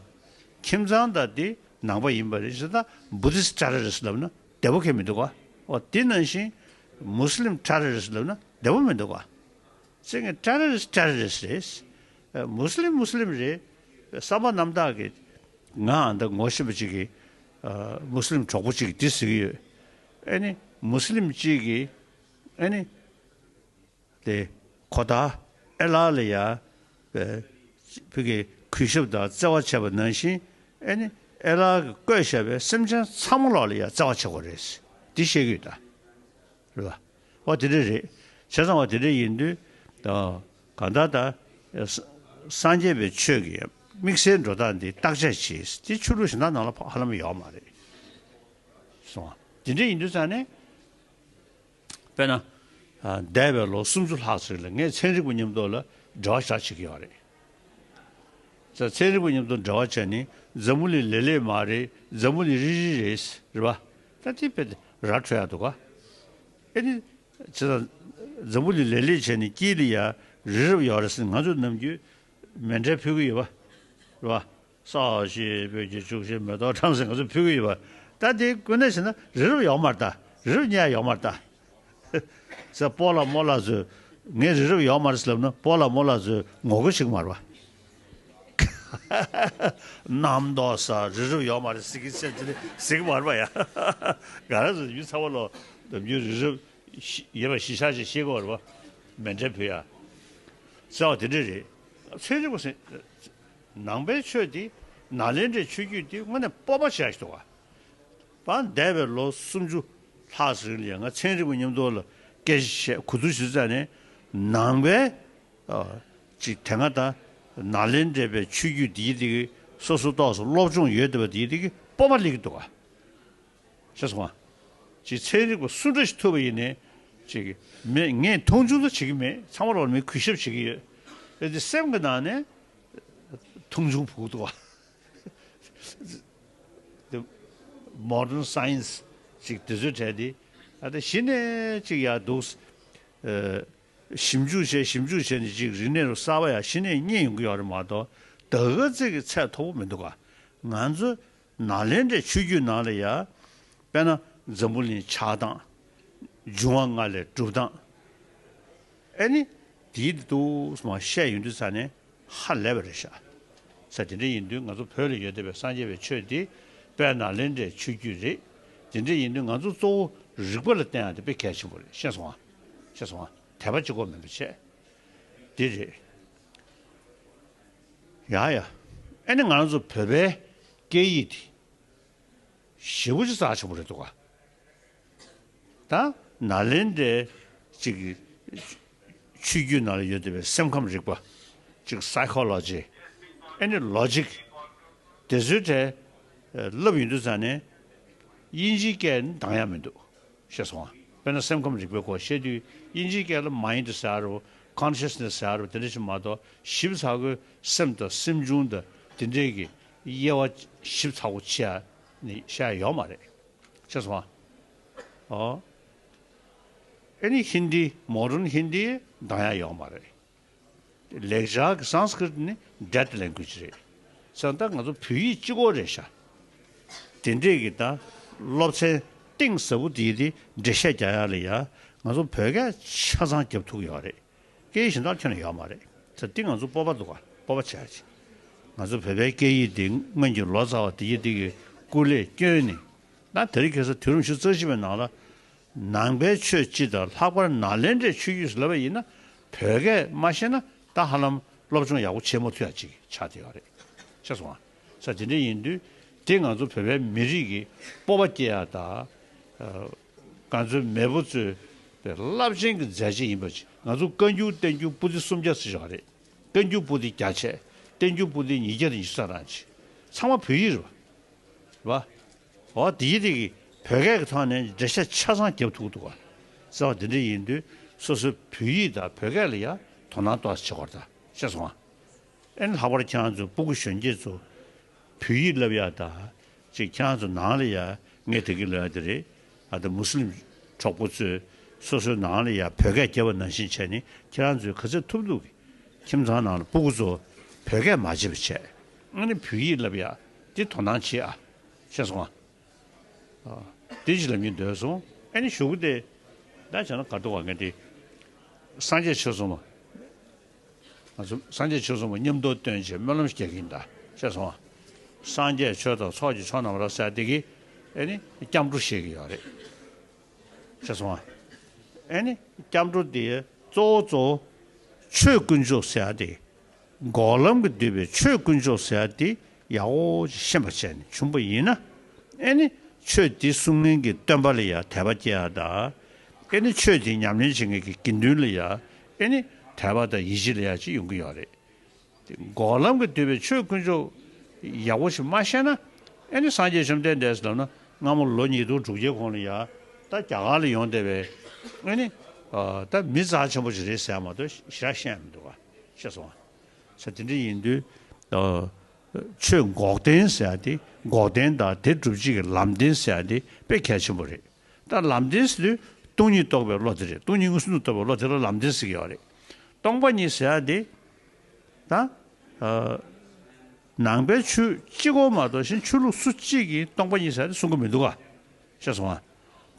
ཁྱིམ་ཚང་དང་དེ་ནང་པ་ཡིན་པ་རེད་ཟེར། ད་Buddhist terrorist་ལབ་ན་བདེ་པོ་ཁེལ་མི་འདུག་ག། འོ་དེ་ནང་བཞིན་Muslim terrorist་ལབ་ན་བདེ་པོ་མི་འདུག་ག། ཅིག་གིས་terrorist terrorist་རེད། ཨ། Muslim Muslim་རེད། བསམ་པ་རྣམ་དག་གིས། ང་འདི་ངོ་ཤེས་པ་ཅིག་གིས། ཨ། Muslim་གྲོགས་པོ་ཅིག་གིས་འདི་ཟེར་གྱི་ཡོད། ཨེ་ནི་Muslim་ཅིག་གིས། ཨེ་ནི། དེ། ཁོ་ད་ཨེ་ལ་ལ་ཡ། ཨ། བོད་ཀྱི་གུས་ཞབས་དང་བརྩེ་བ་བྱས་པ་ནང་བཞིན། ཨེ་ནི་ཨེ་ལ་གིས་བཀོད་བཞག་པའི་སེམས་ཅན་ཚང་མ་ལོག་ལ་ཡ་བརྩེ་བ་བྱེད་དགོས་རེད། འདི་བཤད་ཀྱི་ཡོད་ད། རེད་པ། འོ་དེ་འདྲ་རེད། བྱས་ཙང་འོ་དེ་འདྲ་ཡིན་དུས། ད་གང་ལྟར་ད། ས། སངས་རྒྱས་པའི་ཆོས་ཀྱི་དམིགས་བསལ་འགྲོ་སྟངས་འདི་བརྟག་དཔྱད་བྱེད། དེ་ཆོས་ལུགས་གཞན་དག་ནང་ལ་ཧ་ལམ་ཡོད་མ་རེད། སོང་། དེ་འདྲ་ཡིན་དུས་ཙང་ནས། དཔེར་ན། ཨ། འདས་པའི་ལོ་སུམ་ཅུ་ལྷག་ཙམ་ལ་ངས་ཚན་རིག་པ་མཉམ་དུ་ལ་འབྲེལ་བ་ཞེ་དྲག་བྱེད་ཀྱི་ཡོད་རེད། ཚན་རིག་པ་མཉམ་དུ་འབྲེལ་བ་བྱས་ནས་འཛམ་བུ་གླིང་ལེབ་ལེབ་མ་རེད། འཛམ་བུ་གླིང་རིལ་རིལ་རེད། རེད་པ། ད་དེ་དཔེ་ར་འཕྲོད་ཡག་འདུག་ག། ཨེ་ནི། བྱས་ཙང་། འཛམ་བུ་གླིང་ལེབ་ལེབ་བྱས་ནས་དཀྱིལ་ལ་ཡ་རི་རབ་ཡོད་རེད་ཟེར་ང་ཚོས་ནམ་རྒྱུན་མཎྜལ་ཕུལ་གྱི་ཡོད་པ། རེད་པ། ས་གཞི་སྤོས་ཀྱི་བྱུག་ཤིང་མེ་ཏོག་བཀྲམ་ཟེར་ང་ཚོས་ཕུལ་གྱི་ཡོད་པ། ད་དེ་དངོས་གནས་བྱས་ན་རི་རབ་ཡོད་མ་རེད་ད། རི་རབ་རྙེད་ཡག་ཡོད་མ་རེད་ད། ཟེར། སྤོ་ལགས་རྨོ་ལགས་ཚོས་ངས་རི་རབ་ཡོད་མ་རེད་ཟེར་ལབ་ན་སྤོ་ལགས་རྨོ་ལགས་ཚོས་ངོ་རྒོལ་བྱེད་ཀྱི་མ་རེད་པ། གནམ་མདོག་ས་རི་རབ་ཡོད་མ་རེད་ཟེར་གྱི་ཟེར་གྱི་ཟེར་གྱི་མ་རེད་པ་ཡ། ང་རང་ཚོ་ཡུལ་ཚང་མ་ལོག་ནམ་རྒྱུན་རི་རབ་ཤི་ཡོད་པ་གཞི་བཞག་ཅིག་ཤེས་དགོས་རེད་པ། མཎྜལ་ཕུལ་ཡ། ཟེར་བ་དེ་འདྲ་རེད། ཚན་རིག་པ་ཟེར། ནང་པའི་ཆོས་འདི། ནཱ་ལེནྡྲའི་ཆོས་བརྒྱུད་འདི་དངོས་གནས་སྤོབས་པ་ཞེ་དྲག་ཞིག་འདུག་ག། པ། འདས་པའི་ལོ་སུམ་ཅུ་ལྷག་ཙམ་རིང་ལ་ཡང་ང་ཚན་རིག་པ་མཉམ་དུ་ལ་སྐད་ཆ་བཤད། གོ་བསྡུར་ཞུ་ཙང་ནས། ནང་པའི། ཨ། ཅིག་དེ་སྔ་ད་ནཱ་ལེནྡྲའི་པའི་ཆོས་བརྒྱུད་འདིའི་དེ་གི་སོ་སོ་ཏོག་ཙམ་སློབ་སྦྱོང་ཡོད་བསྡད་པ་འདིའི་དེ་གི་སྤོབས་པ་སླེབས་ཀྱི་འདུག་ག། ཤེས་སོང་ང་། ཅིག་ཚན་རིག་པ་སུ་འདྲ་ཞིག་ཐུག་པ་ཡིན་ནའི། ཅིག་མེད། ངས་མཐོང་ཆུང་ད་བྱེད་ཀྱི་མེད། ཚང་མ་ལོག་ལ་མི་གུས་ཞབས་བྱེད་ཀྱི་ཡོད། ཨེ། དེ་སེམས་ཀྱི་ནང་ནས་མཐོང་ཆུང་བུ་འདུག་བ། དེ་modern science་ཅིག་དེ་ཚོའི་གྲས་དེ། ཨ། དེ་གཞི་ནས་ཅིག་ཡག་འདུག། ཨ། ཞིབ་འཇུག་བྱས། ཞིབ་འཇུག་བྱས་ནས་ཅིག་རིག་གནས་རུ་གསར་པ་ཡང་གཞི་ནས་རྙེད་ཡོང་གི་ཡོད་རེད་མ་གཏོགས། ད་ག་ཙིག་གི་ཚད་མཐོ་པོ་མི་འདུག་ག། ང་ཚོ་ནཱ་ལེནྡྲའི་ཆོས་བརྒྱུད་ནང་ལ་ཡ། དཔེར་ན་འཛམ་བུ་གླིང་ཆགས་སྟངས། འབྱུང་བ་ལྔ་ལས་གྲུབ་སྟངས། ཨེ་ནི། དེའི་དུས་མ་བཤད་ཡོང་དུས་ཙ་ནས་ཧ་ལས་པ་རེད་ཤག་ས་དེ་འདྲ་ཡིན་དུས་ང་ཚོ་བོད་ལ་ཡོད་བསྡད་པའི་སངས་རྒྱས་པའི་ཆོས་འདི་དཔལ་ནཱ་ལེནྡྲའི་ཆོས་བརྒྱུད་རེད། དེ་འདྲ་ཡིན་དུས་ང་ཚོ་གཙོ་བོ་རིག་པ་ལ་བརྟེན་ཡག་དེ་དཔེ་གལ་ཆེན་པོ་རེད། ཤེས་སོང་ཨ། ཤེས་སོང་ཨ། དད་པ་གཅིག་པོ་མིན་པ་བྱས། འདི་རེད། ཡ་ཡ། ཨེ་ནི་ང་རང་ཚོ་བོད་པའི་སྐད་ཡིག་དེ་ཞེ་པོ་ཅིག་རྩ་ཆེན་པོ་རེད་འདུག་ག་ད་ནཱ་ལེནྡྲའི་ཅིག་ཆོས་བརྒྱུད་ནང་ལ་ཡོད་བསྡད་པའི་སེམས་ཁམས་རིག་པ། ཅིག་psychology། ཨེ་ནི་logic། དེ་ཚོའི་གྲས་བསླབ་ཡོང་དུས་ཙ་ནས་དབྱིན་ཇིའི་སྐད་ནི་འདང་ཡག་མི་འདུག་ཤེས་སོང་ཨ། དཔེར་ན་སེམས་ཁམས་རིག་པའི་སྐོར་བཤད་དུས་དབྱིན་ཇིའི་སྐད་ལ་mind་ཟེར་ཡག་རེད། consciousness་ཟེར་ཡག་རེད། དེ་འདྲ་ཞིག་མ་གཏོགས་ཞིབ་ཚགས་པོའི་སེམས་དང་སེམས་བྱུང་དང་དེ་འདྲའི་གི་དབྱེ་བ་ཞིབ་ཚགས་པོ་ཕྱེ་ཡག་ནི་བཤད་ཡག་ཡོད་མ་རེད། ཤེས་སོང་ཨ། ཨོ། ཨེ་ནི་ཧིན་དི། modern Hindi་འདང་ཡག་ཡོད་མ་རེད། ལེགས་སྦྱར་གྱི་Sanskrit་ནི་dead language་རེད། ཙང་ད་ང་ཚོ་བོད་ཡིག་གཅིག་པོ་རེད་ཤག་དེ་འདྲས་ཀྱི་ད་སློབ་ཚན་གཏིང་ཟབ་པོ་དེ་དེ་འགྲེལ་བཤད་རྒྱག་ཡག་ལ་ཡ་ང་ཚོ་བོད་སྐད་ཆ་ཚང་རྒྱབ་ཐུབ་ཀྱི་ཡོད་རེད། སྐད་ཡིག་གཞན་དག་ཁྱོན་ནས་ཡོད་མ་རེད། ཙང་འདི་ང་ཚོ་སྤོབས་པ་འདུག་ག་སྤོབས་པ་བྱས་ཅིག་ང་ཚོ་བོད་པའི་སྐད་ཡིག་འདི་སྔོན་གྱི་ལོ་ཙཱ་བ་དེ་ཡི་དེ་གི་སྐུ་ལས་བསྐྱོན་ནས། ད་དེ་རིང་ཁ་སང་དུས་རིམ་བཞི་རྩ་བཞི་པའི་ནང་ལ། ནང་པའི་ཆོས་སྤྱི་དང་ལྷག་པར་ནཱ་ལེནྡྲའི་ཆོས་བརྒྱུད་ཟེར་ལབ་པ་ཡིན་ན། བོད་སྐད་མ་ཤེས་ན་ད་ཧ་ལམ་སློབ་སྦྱོང་ཡག་པོ་བྱེད་མ་ཐུབ་ཡག་ཅིག་ཆགས་བསྡད་ཡོད་རེད། ཤེས་སོང་ཨ། ས་དེ་འདྲ་ཡིན་དུས་དེ་ང་ཚོ་བོད་པའི་མི་རིགས་ཀྱི་སྤོབས་པ་སྐྱེ་ཡག་དང་། ང་ཚོའི་མེས་པོ་ཚོའི་རླབས་ཆེན་གྱི་མཛད་རྗེས་ཡིན་པ་ཅིག་ང་ཚོ་བཀའ་འགྱུར་བསྟན་འགྱུར་པོ་ཏི་སུམ་བརྒྱ་ཙམ་ཡོད་རེད། བསྟན་འགྱུར་པོ་ཏི་བརྒྱ་ཆད། བསྟན་འགྱུར་པོ་ཏི་ཉིས་བརྒྱ་དང་ཉི་ཤུ་རྩ་གྲངས་ཅིག་ཚང་མ་བོད་ཡིག་རེད་པ། རེད་པ། འོ་དེའི་རིགས་ཀྱི་བོད་སྐད་ཀྱི་ཐོག་ནས་འགྲེལ་བཤད་ཆ་ཚང་རྒྱབ་ཐུབ་ཀྱི་འདུག་ག་ཟེར་བ་དེ་འདྲ་ཡིན་དུས་སོ་སོའི་བོད་ཡིག་དང་བོད་སྐད་ལ་ཡ་དོ་སྣང་ཏོག་ཙམ་བྱེད་དགོས་རེད་ད། ཤེས་སོང་ཨ། ཨེ་ནི་ལྷག་པར་ཁྱེད་རང་ཚོ་སྤུ་གུ་གཞོན་སྐྱེས་ཚོ་བོད་ཡིག་བསླབ་ཡག་དང་། ཅིག་ཁྱེད་རང་ཚོ་ནང་ལ་ཡ་ངས་དེ་གི་ལབ་ཡག་དེ་རེད། ཨ་ད་མུ་སི་ལིམ་གྲོགས་པོ་ཚོས་སོ་སོའི་ནང་ལ་ཡ་བོད་སྐད་རྒྱབ་པ་ནང་བཞིན་བྱས་ནས་ཁྱེད་རང་ཚོས་ག་ཚོད་ཐུབ་ཐུབ་ཀྱིས་ཁྱིམ་ཚང་ནང་ལ་སྤུ་གུ་ཚོ་བོད་སྐད་མ་བརྗེད་པ་བྱས། ཨ་ནི་བོད་ཡིག་བསླབ་ཡག་འདི་དོ་སྣང་བྱེད་ཨ། ཤེས་སོང་ཨ། ཨ། དེ་ཅིག་ལབ་སྙིང་འདོད་སོང་། ཨ་ནི་གཞུག་གུ་དེ་ད་བྱས་ན་ག་འདུག་ག་ངས་དེ་སངས་རྒྱས་ཆོས་གསུམ་པ། ང་ཚོ་སངས་རྒྱས་ཆོས་གསུམ་པ་མཉམ་དུ་སྟོན་བྱས་སྨོན་ལམ་རྒྱག་གི་ཡིན་ད། ཤེས་སོང་ཨ། སངས་རྒྱས་ཆོས་དང་ཚོགས་ཀྱི་མཆོག་རྣམས་ལ་ཟེར་དེ་གི་ཨེ་ནི་སྐྱབས་འགྲོ་བཤད་ཀྱི་ཡོད་རེད། ཤེས་སོང་ཨ། ཨེ་ནི་སྐྱབས་འགྲོ་དེ་གཙོ་བོ་གཙོ་བོ་ཆོས་དཀོན་མཆོག་ཟེར་ཡག་དེ། འགོག་ལམ་གྱིས་བསྡུས་པའི་ཆོས་དཀོན་མཆོག་ཟེར་ཡག་དེ་ཡག་པོ་ཅིག་ཤེས་པ་བྱས་ནས་བྱུང་པ་ཡིན་ན། ཨེ་ནི་ཆོས་དེ་གསུང་མཁན་གྱི་སྟོན་པ་ལ་ཡང་དད་པ་སྐྱེ་ཡག་དང་། ཨེ་ནི་ཆོས་དེ་ཉམས་ལེན་བྱེད་མཁན་གྱི་དགེ་འདུན་ལ་ཡང་ཨེ་ནི་དད་པ་དང་ཡིད་ཆེས་ལ་ཡང་ཅིག་ཡོང་གི་ཡོད་རེད། དེ་འགོག་ལམ་གྱིས་བསྡུས་པའི་ཆོས་དཀོན་མཆོག་ཡག་པོ་ཞིག་མ་ཤེས་ན། ཨེ་ནི་སངས་རྒྱས་བཅོམ་ལྡན་འདས་ལབ་ན་སྔ་མོ་ལོ་ཉིས་སྟོང་དྲུག་བརྒྱའི་གོང་ལ་ཡང་ད་རྒྱ་གར་ལ་ཡོང་བསྡད་པའི་ཨེ་ནི་ད་མི་རྩ་ཆེན་པོ་ཞིག་རེད་ཟེར་མ་གཏོགས་ཞེ་དྲག་ཤེས་ཡག་མི་འདུག་ག་ཤེས་སོང་ཨ། ས་དེ་འདྲ་ཡིན་དུས། ཆོས་འགོག་བདེན་ཟེར་ཡག་དེ། འགོག་བདེན་དང་དེ་སྒྲུབ་བྱེད་ཀྱི་ལམ་བདེན་ཟེར་ཡག་དེ་དཔེ་གལ་ཆེན་པོ་རེད། ད་ལམ་བདེན་ཟེར་དུས་སྟོང་ཉིད་རྟོགས་པའི་བློ་དེ་རེད། སྟོང་ཉིད་མངོན་སུམ་དུ་རྟོགས་པའི་བློ་དེ་ལ་ལམ་བདེན་ཟེར་གྱི་ཡོད་རེད། སྟོང་པ་ཉིད་ཟེར་ཡག་དེ། ད། ཨ། ནང་པའི་ཆོས་གཅིག་པོ་མ་གཏོགས་གཞན་ཆོས་ལུགས་སུ་གཅིག་གིས་སྟོང་པ་ཉིད་ཟེར་ཡག་དེ་གསུང་གི་མི་འདུག་ག་ཤེས་སོང་ཨ།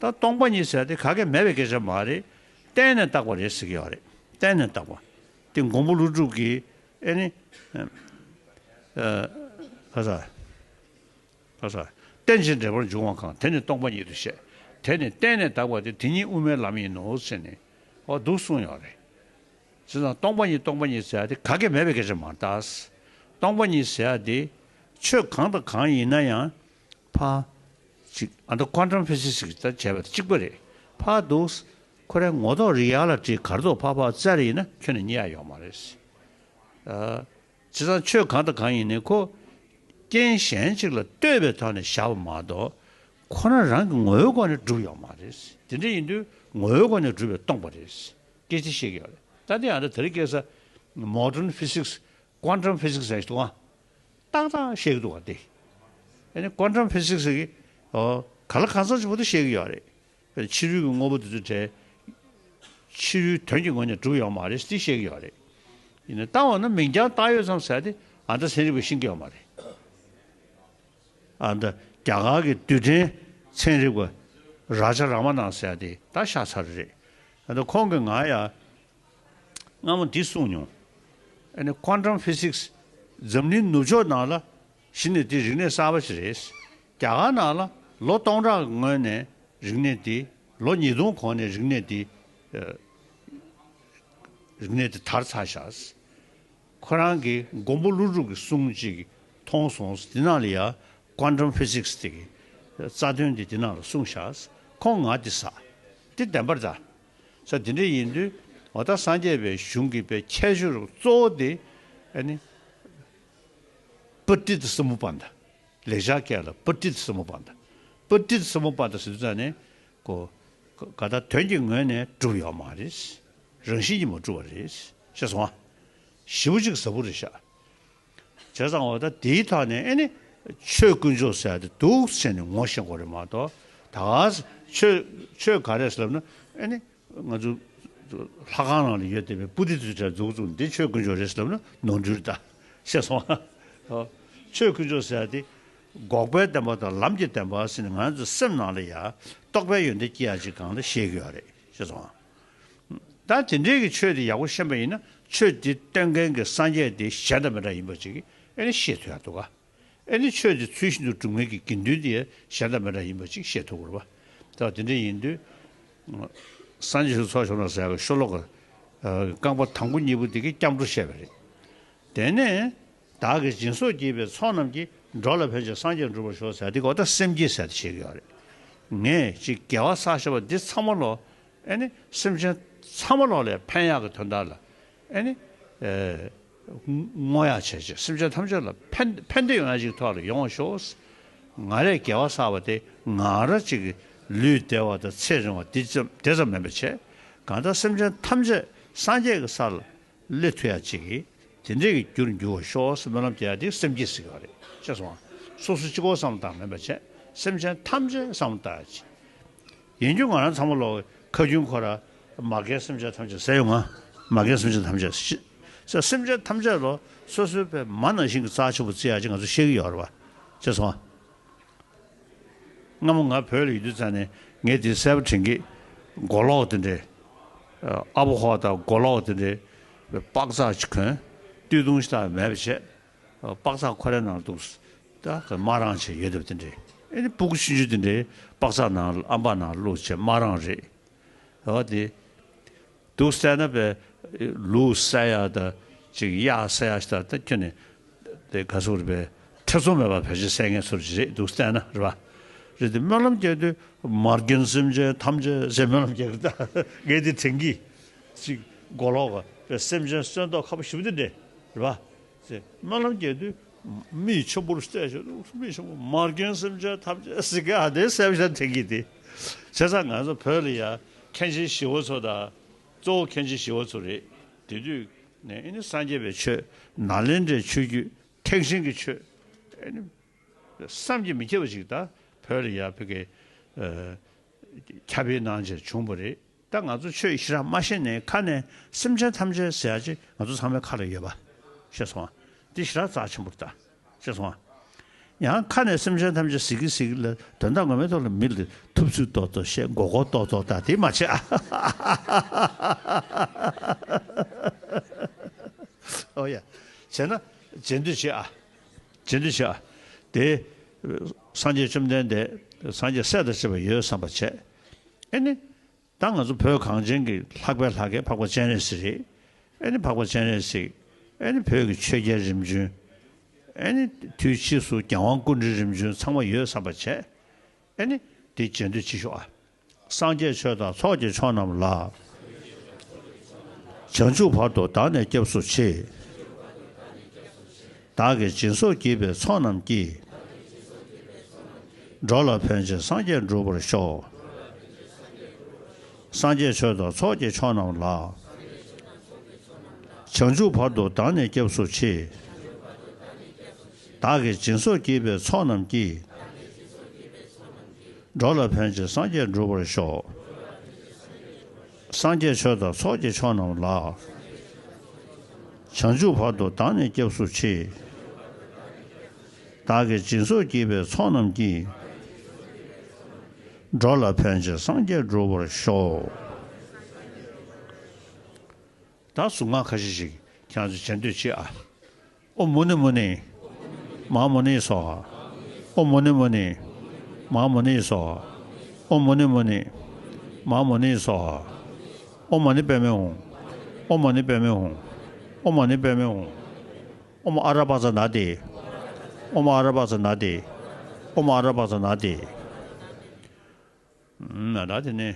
ད་སྟོང་པ་ཉིད་ཟེར་ཡག་དེ་ག་གེ་མེད་པའི་སྐད་ཆ་མ་རེད། བརྟེན་ནས་བཏགས་པ་རེད་ཟེར་གྱི་ཡོད་རེད། བརྟེན་ནས་བཏགས་པ། དེ་མགོན་པོ་ཀླུ་སྒྲུབ་ཀྱིས། ཨེ་ནི། ཨ། ག་ས། ག་ས། རྟེན་ཅིང་འབྲེལ་པར་འབྱུང་བ་གང་། དེ་ནི་སྟོང་པ་ཉིད་དུ་བཤད། དེ་ནི་བརྟེན་ནས་བཏགས་པ་སྟེ། དེ་ཉིད་དབུ་མའི་ལམ་ཡིན་ནོ་ཟེར་ནས། འོ་འདུག་གསུངས་ཡོད་རེད། བྱས་ཙང་སྟོང་པ་ཉིད་སྟོང་པ་ཉིད་ཟེར་ཡག་དེ་ག་གེ་མེད་པའི་སྐད་ཆ་མ་རེད་ད། སྟོང་པ་ཉིད་ཟེར་ཡག་དེ་ཆོས་གང་དང་གང་ཡིན་ན་ཡང་། ཕ། ཅིག་ཨ་ད་ཀོན་ཊམ་ཕི་སིག་སི་ཅིག་ད་བྱས་པ་དང་གཅིག་པ་རེད། ཕ་འདུག་ཁོ་རའི་ངོ་ཐོག་རི་ཡལ་ལ་བྲིས་གར་ཐོག་ཕ་ཕ་བཙལ་ཡིན་ན་ཁྱོན་ནས་རྙེད་ཡག་ཡོད་མ་རེད། ཨ། བྱས་ཙང་ཆོས་གང་དང་གང་ཡིན་ནའི་ཁོ་རྐྱེན་གཞན་ཅིག་ལ་ལྟོས་པའི་ཐོག་ནས་བཞག་པ་མ་གཏོགས། ཁོ་ན་རང་གི་ངོ་བོའི་སྒོ་ནས་གྲུབ་ཡོད་མ་རེད། དེ་འདྲ་ཡིན་དུས་ངོ་བོའི་སྒོ་ནས་གྲུབ་པས་སྟོང་པ་རེད། སྐད་ཆ་བཤད་ཀྱི་ཡོད་རེད། ད་དེ་ཡང་ད་དེ་རིང་ཁ་སང་མོ་ཌརན་ཕི་སིག་སི། ཀོན་ཊམ་ཕི་སིག་སི་ཟེར་ཞིག་འདུག་ཨ། ཏག་ཏག་བཤད་ཀྱི་འདུག་ག་དེ། ཨ་ནི་ཀོན་ཊམ་ཕི་སིག་སི་གི། ཨོ། གང་ལ་གང་འཚམ་ཅིག་བར་དུ་བཤད་ཀྱི་ཡོད་རེད། ཕྱི་རོལ་གྱི་དངོས་པོ་དེ་ཚོ་བྲལ། ཕྱི་རོལ་དོན་གྱི་ངོས་ནས་གྲུབ་ཡོད་མ་རེད་ཟེར་བཤད་ཀྱི་ཡོད་རེད། ཡིན་ན་ད་འོ་ན་མིང་རྐྱང་བཏགས་ཡོད་ཙང་ཟེར་ཏེ་ཨ་ད་ཚན་རིག་པས་ཤེས་ཀྱི་ཡོད་མ་རེད། ཨ་ད་རྒྱ་གར་གྱི་རྡུལ་ཕྲན་ཚན་རིག་པ་རཱ་ཇ་རཱ་མ་ནན་ཟེར་ཏེ་ད་ཤ་ཚ་རེད། ཨ་ད་ཁོང་གིས་ང་ཡ་ སྔ་མོ་འདི་གསུངས་མྱོང་། ཨ་ནི་ཀོན་ཊམ་ཕི་སིག་སི། འཛམ་གླིང་ནུབ་ཕྱོགས་ནང་ལ་གཞི་ནས་དེ་རིག་གནས་གསར་པ་ཞིག་རེད། རྒྱ་གར་ནང་ལ་ལོ་སྟོང་ཕྲག་གི་སྔོན་ནས་རིག་གནས་དེ། ལོ་ཉིས་སྟོང་གོང་ནས་རིག་གནས་དེ། ཨ། རིག་གནས་དེ་དར་ཚར་ཤག་ཁོ་རང་གི་མགོན་པོ་ཀླུ་སྒྲུབ་ཀྱི་གསུང་ཅིག་མཐོང་སོང་། དེ་ནང་ལ་ཡ་ཀོན་ཊམ་ཕི་སིག་སི་དེ་གི་རྩ་དོན་དེ་དེ་ནང་ལ་གསུངས་ཤག་ཁོང་ང་དེ་ཟ། དེ་བདེན་པར་ད། ས་དེ་འདྲ་ཡིན་དུས་འོ་ད་སངས་རྒྱས་པའི་གཞུང་གི་པའི་ཁྱད་ཆོས་གཙོ་བོ་དེ། ཨ་ནི་པྲ་ཏི་ཏ་སམ་བྷུ་པན་ཏ། ལེགས་སྦྱར་སྐད་ལ་པྲ་ཏི་ཏ་སམ་བྷུ་པན་ཏ། པྲ་ཏི་ཏ་སམ་བྷུ་པན་ཏ་ཟེར་དུས་ཙང་ནས་ཀོ་ག་ད་དོན་གྱི་ངོས་ནས་གྲུབ་ཡོད་མ་རེད། རང་བཞིན་གྱིས་མ་གྲུབ་པ་རེད། ཤེས་སོང་ཨ། ཞེ་པོ་ཅིག་ཟབ་པོ་རེད་ཤག་བྱས་ཙང་འོ་ད་དེའི་ཐོག་ནས་ཨེ་ནི་ཆོས་དཀོན་མཆོག་ཟེར་ཡ་དེ་འདུག་བྱས་ནས་ངོ་ཤེས་དགོས་རེད་མ་གཏོགས། ད་ག་ཆོས་ཆོས་ག་རེ་ཟེར་ལབ་ན། ཨེ་ནི་ང་ཚོ་ལྷ་ཁང་ནང་ལ་ཡོད་བསྡད་པའི་པུ་ཏི་ཚོའི་གྲས་འཛུགས་འཛུགས་འདི་ཆོས་དཀོན་མཆོག་རེད་ཟེར་ལབ་ན་ནོར་འཁྲུལ་ད། ཤེས་སོང་ཨ། ཆོས་དཀོན་མཆོག་ཟེར་ཡ་དེ་འགོག་པའི་བདེན་པ་དང་ལམ་གྱི་བདེན་པ་ཟེར་ནས་ང་ཚོ་སེམས་ནང་ལ་ཡ་རྟོགས་པའི་ཡོན་ཏན་སྐྱེ་ཡ་ཅིག་གང་ལ་བཤད་ཀྱི་ཡོད་རེད། ཤེས་སོང་ཨ། ད་དེ་འདྲའི་གི་ཆོས་དེ་ཡག་པོ་ཤེས་པ་ཡིན་ན་ཆོས་དེ་སྟོན་མཁན་གྱི་སངས་རྒྱས་དེ་གཞན་དང་མི་འདྲ་ཡིན་པ་ཅིག་ཨེ་ནི་ཤེས་ཐུབ་ཡག་འདུག་ག་ཨེ་ནི་ཆོས་དེ་ཚུལ་བཞིན་དུ་སྒྲུབ་མཁན་གྱི་དགེ་འདུན་དེ་གཞན་དང་མི་འདྲ་ཡིན་པ་ཅིག་ཤེས་ཐུབ་དགོས་རེད་པ། ད་དེ་འདྲ་ཡིན་དུས་སངས་རྒྱས་ཆོས་ཚོགས་ཞུགས་ན་ཟེར་ཡག་གི་ཤོ་ལོ་ཀ་རྐང་པ་དང་པོ་གཉིས་པོ་དེ་གི་སྐྱབས་འགྲོ་བཤད་པ་རེད། དེ་ནས་བདག་གིས་སྦྱིན་སོགས་བགྱིས་པའི་ཚོགས་རྣམས་ཀྱིས། འགྲོ་ལ་ཕན་ཕྱིར་སངས་རྒྱས་འགྲུབ་པར་ཤོག་ཟེར་དེ་གོ་ད་སེམས་བསྐྱེད་ཟེར་དེ་བྱེད་ཀྱི་ཡོད་རེད། ངས་ཅིག་དགེ་བ་བསགས་བཞག་པ་འདི་ཚང་མ་ལོ། ཨེ་ནི་སེམས་ཅན་ཚང་མ་ལོ་ལ་ཕན་ཡག་གི་དོན་དག་ལ། ཨེ་ནི་ཨེ་བསྔོ་ཡག་བྱས་བྱས་སེམས་ཅན་ཐམས་ཅད་ལ་ཕན་ཕན་བདེ་ཡོང་ཡག་ཅིག་ཐོག་ལ་ཡོང་བ་ཤོག་ང་རས་དགེ་བ་བསགས་པ་དེ་ང་ར་ཅིག་ལུས་བདེ་བ་དང་ཚེ་རིང་བ་དེ་ཙམ་དེ་ཙམ་མིན་པ་བྱས། གང་ལྟར་སེམས་ཅན་ཐམས་ཅད་སངས་རྒྱས་ཀྱི་ས་ལ་སླེབས་ཐུབ་ཡག་ཅིག་གིས་དེ་འདྲས་ཀྱི་རྒྱུར་འགྱུར་བར་ཤོག་ཟེར་སྨོན་ལམ་རྒྱག་ཡག་དེ་སེམས་བསྐྱེད་ཟེར་གྱི་ཡོད་རེད། ཤེས་སོང་ང་། སོ་སོ་གཅིག་པོ་བསམ་བློ་བཏང་མིན་པ་བྱས་སེམས་ཅན་ཐམས་ཅད་བསམ་བློ་བཏང་ཡག་ཅིག་ཡིན་རྒྱུ་ང་རང་ཚང་མ་ལོ་ཁ་རྒྱུན་ཁོ་ར་མ་རྒན་སེམས་ཅན་ཐམས་ཅད་ཟེར་ཡོང་ང་། མ་རྒན་སེམས་ཅན་ཐམས་ཅད་ཟེར། སེམས་ཅན་ཐམས་ཅད་ལོ་སོ་སོའི་པའི་མ་ནང་བཞིན་གྱི་རྩ་ཆེན་པོ་བརྩི་ཡག་ཅིག་ང་ཚོ་ཤེས་ཀྱི་ཡོད་རེད་པ། ཤེས་སོང་ང་། སྔ་མོ་ང་བོད་ལ་ཡོད་དུས་ཙང་ནས་ངས་དེ་གསལ་པོ་དྲན་གི། མགོ་ལོག་དེ་འདྲས། ཨ་ཕོ་ཧོ་དང་མགོ་ལོག་དེ་འདྲས། པགས་ཚག་ཅིག་གོན། སྟོད་ཐུང་ཞིག་ད་མེད་པ་བྱས། པགས་ཚག་ཁོ་རའི་ནང་འདུག་ད་དམར་རང་བྱས་ཡོད་དེ་འདྲས། ཨེ་ནི་སྤུ་གུ་ཆུང་ཆུང་དེ་འདྲས་པགས་ཚག་ནང་ཨམ་པ་ནང་བླུགས་བྱས་དམར་རང་རེད། འོ་དེ། དུག་བསལ་ན་པའི་ལུག་བསལ་ཡག་དང་ཅིག་གཡག་བསལ་ཡག་ཞིག་དང་ད་ཁྱོད་ནི་དེ་ག་ཟེར་དགོས་རེད་པས། ཐེ་ཚོམ་མེད་པར་བེད་སྤྱོད་བསལ་མཁན་ཚོ་རེད། དུག་བསལ་ན་རེད་པ། རེད་དེ་སྨོན་ལམ་རྒྱག་དུས་མ་རྒན་སེམས་ཅན་ཐམས་ཅད་ཟེར་སྨོན་ལམ་རྒྱག་གི་རེད་ད། ངས་དེ་དྲན་གི། ཅིག་མགོ་ལོག་ག་པའི་སེམས་ཅན་གསོན་མདོག་ཁ་པོ་ཞེ་པོ་དེ་འདྲས་རེད་པ། ཟེར་སྨོན་ལམ་རྒྱག་དུས་མིག་ཆེན་པོར་བལྟས་བྱས་མིག་ཆེན་པོ་མ་རྒན་སེམས་ཅན་ཐམས་ཅད་ཟེར་གི་ཨ་དེ་གསལ་པོ་ཞིག་དྲན་གི་དེ། བྱས་ཙང་ང་ཚོ་བོད་ལ་ཡ་མཁན་ཆེན་ཞི་བ་འཚོ་དང་། གཙོ་བོ་མཁན་ཆེན་ཞི་བ་འཚོ་རེད། དེ་དུས་ནས་ཨེ་ནི་སངས་རྒྱས་པའི་ཆོས་ནཱ་ལེནྡྲའི་ཆོས་བརྒྱུད་ཐེག་ཆེན་གྱི་ཆོས་ཨེ་ནི་བསམ་གྱིས་མི་ཁྱབ་པ་ཞིག་ད་བོད་ལ་ཡ་བོད་ཀྱི་ཨ་ཁྱབ་སྤེལ་གནང་བྱས་བྱུང་བ་རེད། ད་ང་ཚོ་ཆོས་ཞེ་དྲག་མ་ཤེས་ནས་ཁ་ནས་སེམས་ཅན་ཐམས་ཅད་ཟེར་ཡག་ཅིག་ང་ཚོ་ཚང་མའི་ཁ་ལ་ཡོད་པ། ཤེས་སོང་ང་། འདི་ཞེ་དྲག་རྩ་ཆེན་པོ་རེད་ད། ཤེས་སོང་ང་། ཡང་ཁ་ནས་སེམས་ཅན་ཐམས་ཅད་ཟེར་གི་ཟེར་གི་ལ་དོན་དག་ངོ་མའི་ཐོག་ལ་མི་ལ་ཐུབ་ཚོད་ཏོག་ཏོག་བཤད། མགོ་སྐོར་ཏོག་ཏོག་ད་དེ་མ་བྱེད་ཨ། ཨོ་ཡ། བྱས་ན་རྗེས་ཟློས་བྱེད་ཨ། རྗེས་ཟློས་བྱེད་ཨ། དེ་སངས་རྒྱས་བཅོམ་ལྡན་འདས་སངས་རྒྱས་སྲས་དང་བཅས་པ་ཡོད་བསམ་པ་བྱས། ཨེ་ནི། ད་ང་ཚོ་བོད་གངས་ཅན་གྱི་ལྷག་པའི་ལྷ་སྐལ་འཕགས་པ་སྤྱན་རས་གཟིགས་རེད། ཨེ་ནི་འཕགས་པ་སྤྱན་རས་གཟིགས། ཨེ་ནི་བོད་ཀྱི་ཆོས་རྒྱལ་རིམ་བྱོན། ཨེ་ནི་དུས་ཕྱིས་སུ་རྒྱལ་དབང་སྐུ་ཕྲེང་རིམ་བྱོན་ཚང་མ་ཡོད་བསམ་པ་བྱས། ཨེ་ནི་དེ་རྗེས་ཟློས་བྱེད་ཤོག་ཨ། སངས་རྒྱས་ཆོས་དང་ཚོགས་ཀྱི་མཆོག་རྣམས་ལ། བྱང་ཆུབ་བར་དུ་བདག་ནི་སྐྱབས་སུ་མཆི། བདག་གིས་སྦྱིན་སོགས་བགྱིས་པའི་ཚོགས་རྣམས་ཀྱིས། འགྲོ་ལ་ཕན་ཕྱིར་སངས་རྒྱས་འགྲུབ་པར་ཤོག། སངས་རྒྱས་ཆོས་དང་ཚོགས་ཀྱི་མཆོག་རྣམས་ལ། བྱང་ཆུབ་བར་དུ་བདག་ནི་སྐྱབས་སུ་མཆི། བདག་གིས་སྦྱིན་སོགས་བགྱིས་པའི་ཚོགས་རྣམས་ཀྱིས། འགྲོ་ལ་ཕན་ཕྱིར་སངས་རྒྱས་འགྲུབ་པར་ཤོག། སངས་རྒྱས་ཆོས་དང་ཚོགས་ཀྱི་མཆོག་རྣམས་ལ། བྱང་ཆུབ་བར་དུ་བདག་ནི་སྐྱབས་སུ་མཆི། བདག་གིས་སྦྱིན་སོགས་བགྱིས་པའི་ཚོགས་རྣམས་ཀྱིས། འགྲོ་ལ་ཕན་ཕྱིར་སངས་རྒྱས་འགྲུབ་པར་ཤོག། ད་གཟུངས་སྔགས་ཁ་ཤས་ཤིག་ཁྱེད་རང་ཚོས་བྱེད་འདོད་ཅི་ཨ། ཨོཾ་མུ་ནེ་མུ་ནེ། མ་ཧཱ་མུ་ནེ་སྭཱ་ཧཱ། ཨོཾ་མུ་ནེ་མུ་ནེ། མ་ཧཱ་མུ་ནེ་སྭཱ་ཧཱ། ཨོཾ་མུ་ནེ་མུ་ནེ། མ་ཧཱ་མུ་ནེ་སྭཱ་ཧཱ། ཨོཾ་མ་ཎི་པདྨེ་ཧཱུྃ། ཨོཾ་མ་ཎི་པདྨེ་ཧཱུྃ། ཨོཾ་མ་ཎི་པདྨེ་ཧཱུྃ། ཨོཾ་ཨ་ར་པ་ཙ་ན་དྷཱིཿ། ཨོཾ་ཨ་ར་པ་ཙ་ན་དྷཱིཿ། ཨོཾ་ཨ་ར་པ་ཙ་ན་དྷཱིཿ། ཨུམ། ད་དེ་ནས།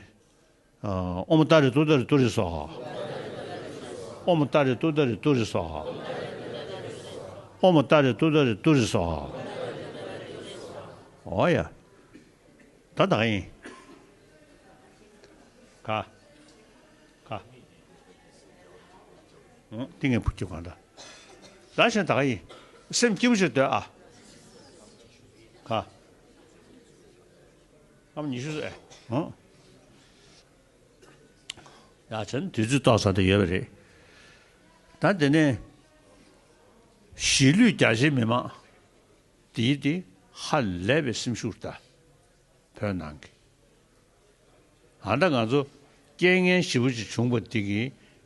ཨོཾ་ཏཱ་རེ་ཏུཏྟཱ་རེ་ཏུ་རེ་སྭཱ་ཧཱ། ཨོཾ་ཏཱ་རེ་ཏུཏྟཱ་རེ་ཏུ་རེ་སྭཱ་ཧཱ། ཨོཾ་ཏཱ་རེ་ཏུཏྟཱ་རེ་ཏུ་རེ་སྭཱ་ཧཱ། འོ་ཡ། ད་ད་ག་ཡིན། ག་ག་ཨོ། ཏིང་ངེ་འཕུར་སྐྱོད་གང་འདྲ། ད་གཞན་ད་ག་ཡིན། སེམས་སྐྱིད་པོ་ཞིག་སྡོད་ཨ། ག་སྐར་མ་ཉི་ཤུ་ཟེར། ཨོ། ཡ་བྱས་ན་དུས་ཚོད་ཏོག་ཙམ་དེ་ཡོད་པ་རེད། ད་དེ་ནས་གཞིས་ལུས་རྒྱ་ཆེ་མི་མང་དེའི་དེ་ཧ་ལས་པའི་སེམས་ཤུགས་ད་བོད་ནང་གི། ཨ་ད་ང་ཚོ་རྐྱེན་ངན་ཞེ་པོ་ཅིག་བྱུང་བ་དེ་གི་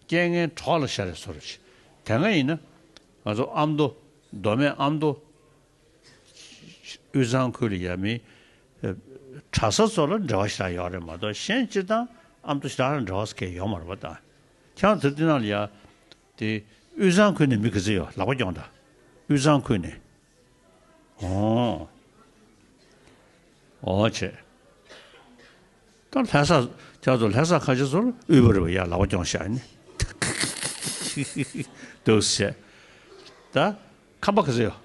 རྐྱེན་ངན་གྲོགས་ལ་ཤར་རེ་བཟོ་རེ་བྱེད། དེ་སྔ་ཡིན་ན་ང་ཚོ་ཨ་མདོ་མདོ་སྨད་ཨ་མདོ། དབུས་གཙང་ཁུལ་ལ་ཡ་མི་གྲྭ་ས་ཚོ་ལ་འབྲེལ་བ་ཞེ་དྲག་ཡོད་རེད་མ་གཏོགས་གཞན་སྤྱིར་བཏང་ཨ་མདོ་ཞེ་དྲག་ལ་འབྲེལ་བ་ཟེར་མཁན་ཡོད་མ་རེད་པ། ད་ཁྱེད་རང་ཚོ་འདི་ནང་ལ་ཡ་དེ་དབུས་གཙང་ཁུལ་ནས་མི་ག་ཚོད་ཡོད་ལག་པ་རྐྱོང་དང་། དབུས་གཙང་ཁུལ་ནས། ཨོ། ཨོ་བྱས། ད་ལྷ་ས་ཁྱེད་ཚོ་ལྷ་ས་ཁ་ཆེ་ཚོ་ལ་དབུལ་བ་རེད་པ། ཡ་ལག་པ་རྐྱོང་ཤག་ནི་འདུག་ཟེར། ད་ཁམས་པ་ག་ཚོད་ཡོད།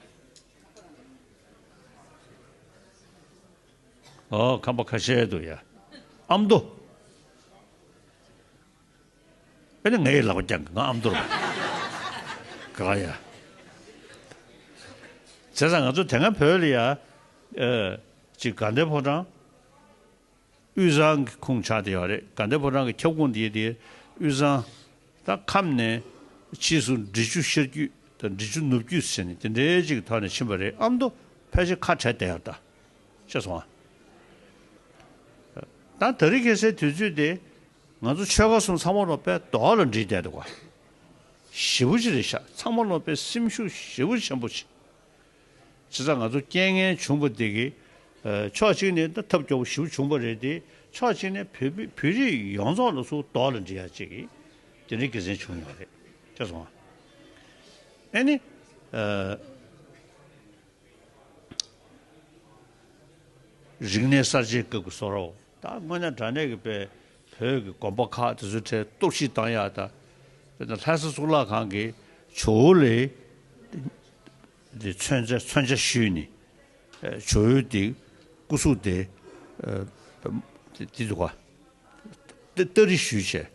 ཨོ་ཁམས་པ་ཁ་ཤས་འདུག་ཡ། ཨ་མདོ། ཨ་ནི་ངའི་ལག་པ་རྐྱང་གི་ང་ཨ་མདོ་རེད་པ། ག་ལ་ཡ། བྱས་ཙང་ང་ཚོ་དེ་སྔ་བོད་ལ་ཡ། ཨེ། ཅིག་དགའ་ལྡན་ཕོ་བྲང་། དབུས་གཙང་གི་ཁོངས་ཆགས་བསྡད་ཡོད་རེད། དགའ་ལྡན་ཕོ་བྲང་གི་ཁྱབ་ཁོངས་དེ་དེ་དབུས་གཙང་། ད་ཁམས་ནས་ཕྱིས་སུ་འབྲི་ཆུ་ཤར་རྒྱུད་དང་འབྲི་ཆུ་ནུབ་རྒྱུད་ཟེར་ནས་དེ་འདྲའི་ཅིག་ཐོག་ནས་ཕྱིན་པ་རེད། ཨ་མདོ་ཕལ་ཆེར་ཁ་བྲལ་བསྡད་ཡོད་ད། ཤེས་སོང་ཨ། ད་དེ་རིང་ཁ་སང་དུས་ཚོད་དེ་ང་ཚོ་ཆོལ་ཁ་གསུམ་ཚང་མ་ལོ་དཔེ་རྡོག་ལ་འགྲིལ་བསྡད་འདུག་ག་ཞེ་པོ་ཅིག་རེད་ཤག་ཚང་མ་ལོ་དཔེ་སེམས་ཤུགས་ཞེ་པོ་ཆེན་པོ་ཅིག་བྱས་ཙང་ང་ཚོ་རྐྱེན་ངན་བྱུང་བ་དེ་གི། ཨ། ཕྱོགས་གཅིག་ནས་ད་ཐབས་སྐྱོ་པོ་ཞེ་པོ་བྱུང་བ་རེད་དེ། ཕྱོགས་གཅིག་ནས་བོད་བོད་རིགས་ཡོངས་རྫོགས་ལ་ཚུར་རྡོག་ལ་འགྲིལ་ཡ་ཅིག་གི་དེ་འདྲའི་དགེ་མཚན་བྱུང་ཡོད་རེད། ཤེས་སོང་ཨ། ཨ་ནི། ཨ། རིག་གནས་གསར་བརྗེའི་སྐབས་ཀྱི་བཟོ་འདྲ་པོ། ད་དངོས་གནས་དྲང་གནས་ཀྱི་དཔེ་བོད་ཀྱི་དགོན་པ་ཁག་དེ་ཚོའི་གྲས་གཏོར་བཤིག་བཏང་ཡག་ད། དཔེར་ན་ལྷ་ས་གཙུག་ལག་ཁང་གི་ཇོ་བོ་ལ་དེ་མཚོན་ཆ་མཚོན་ཆ་གཞུས་ནས། ཨ། ཇོ་བོའི་དེ་སྐུ་གཟུགས་དེ། ཨ། དེ་དེ་འདུག་ག་སྟ་སྟ་རེ་གཞུས་བྱས་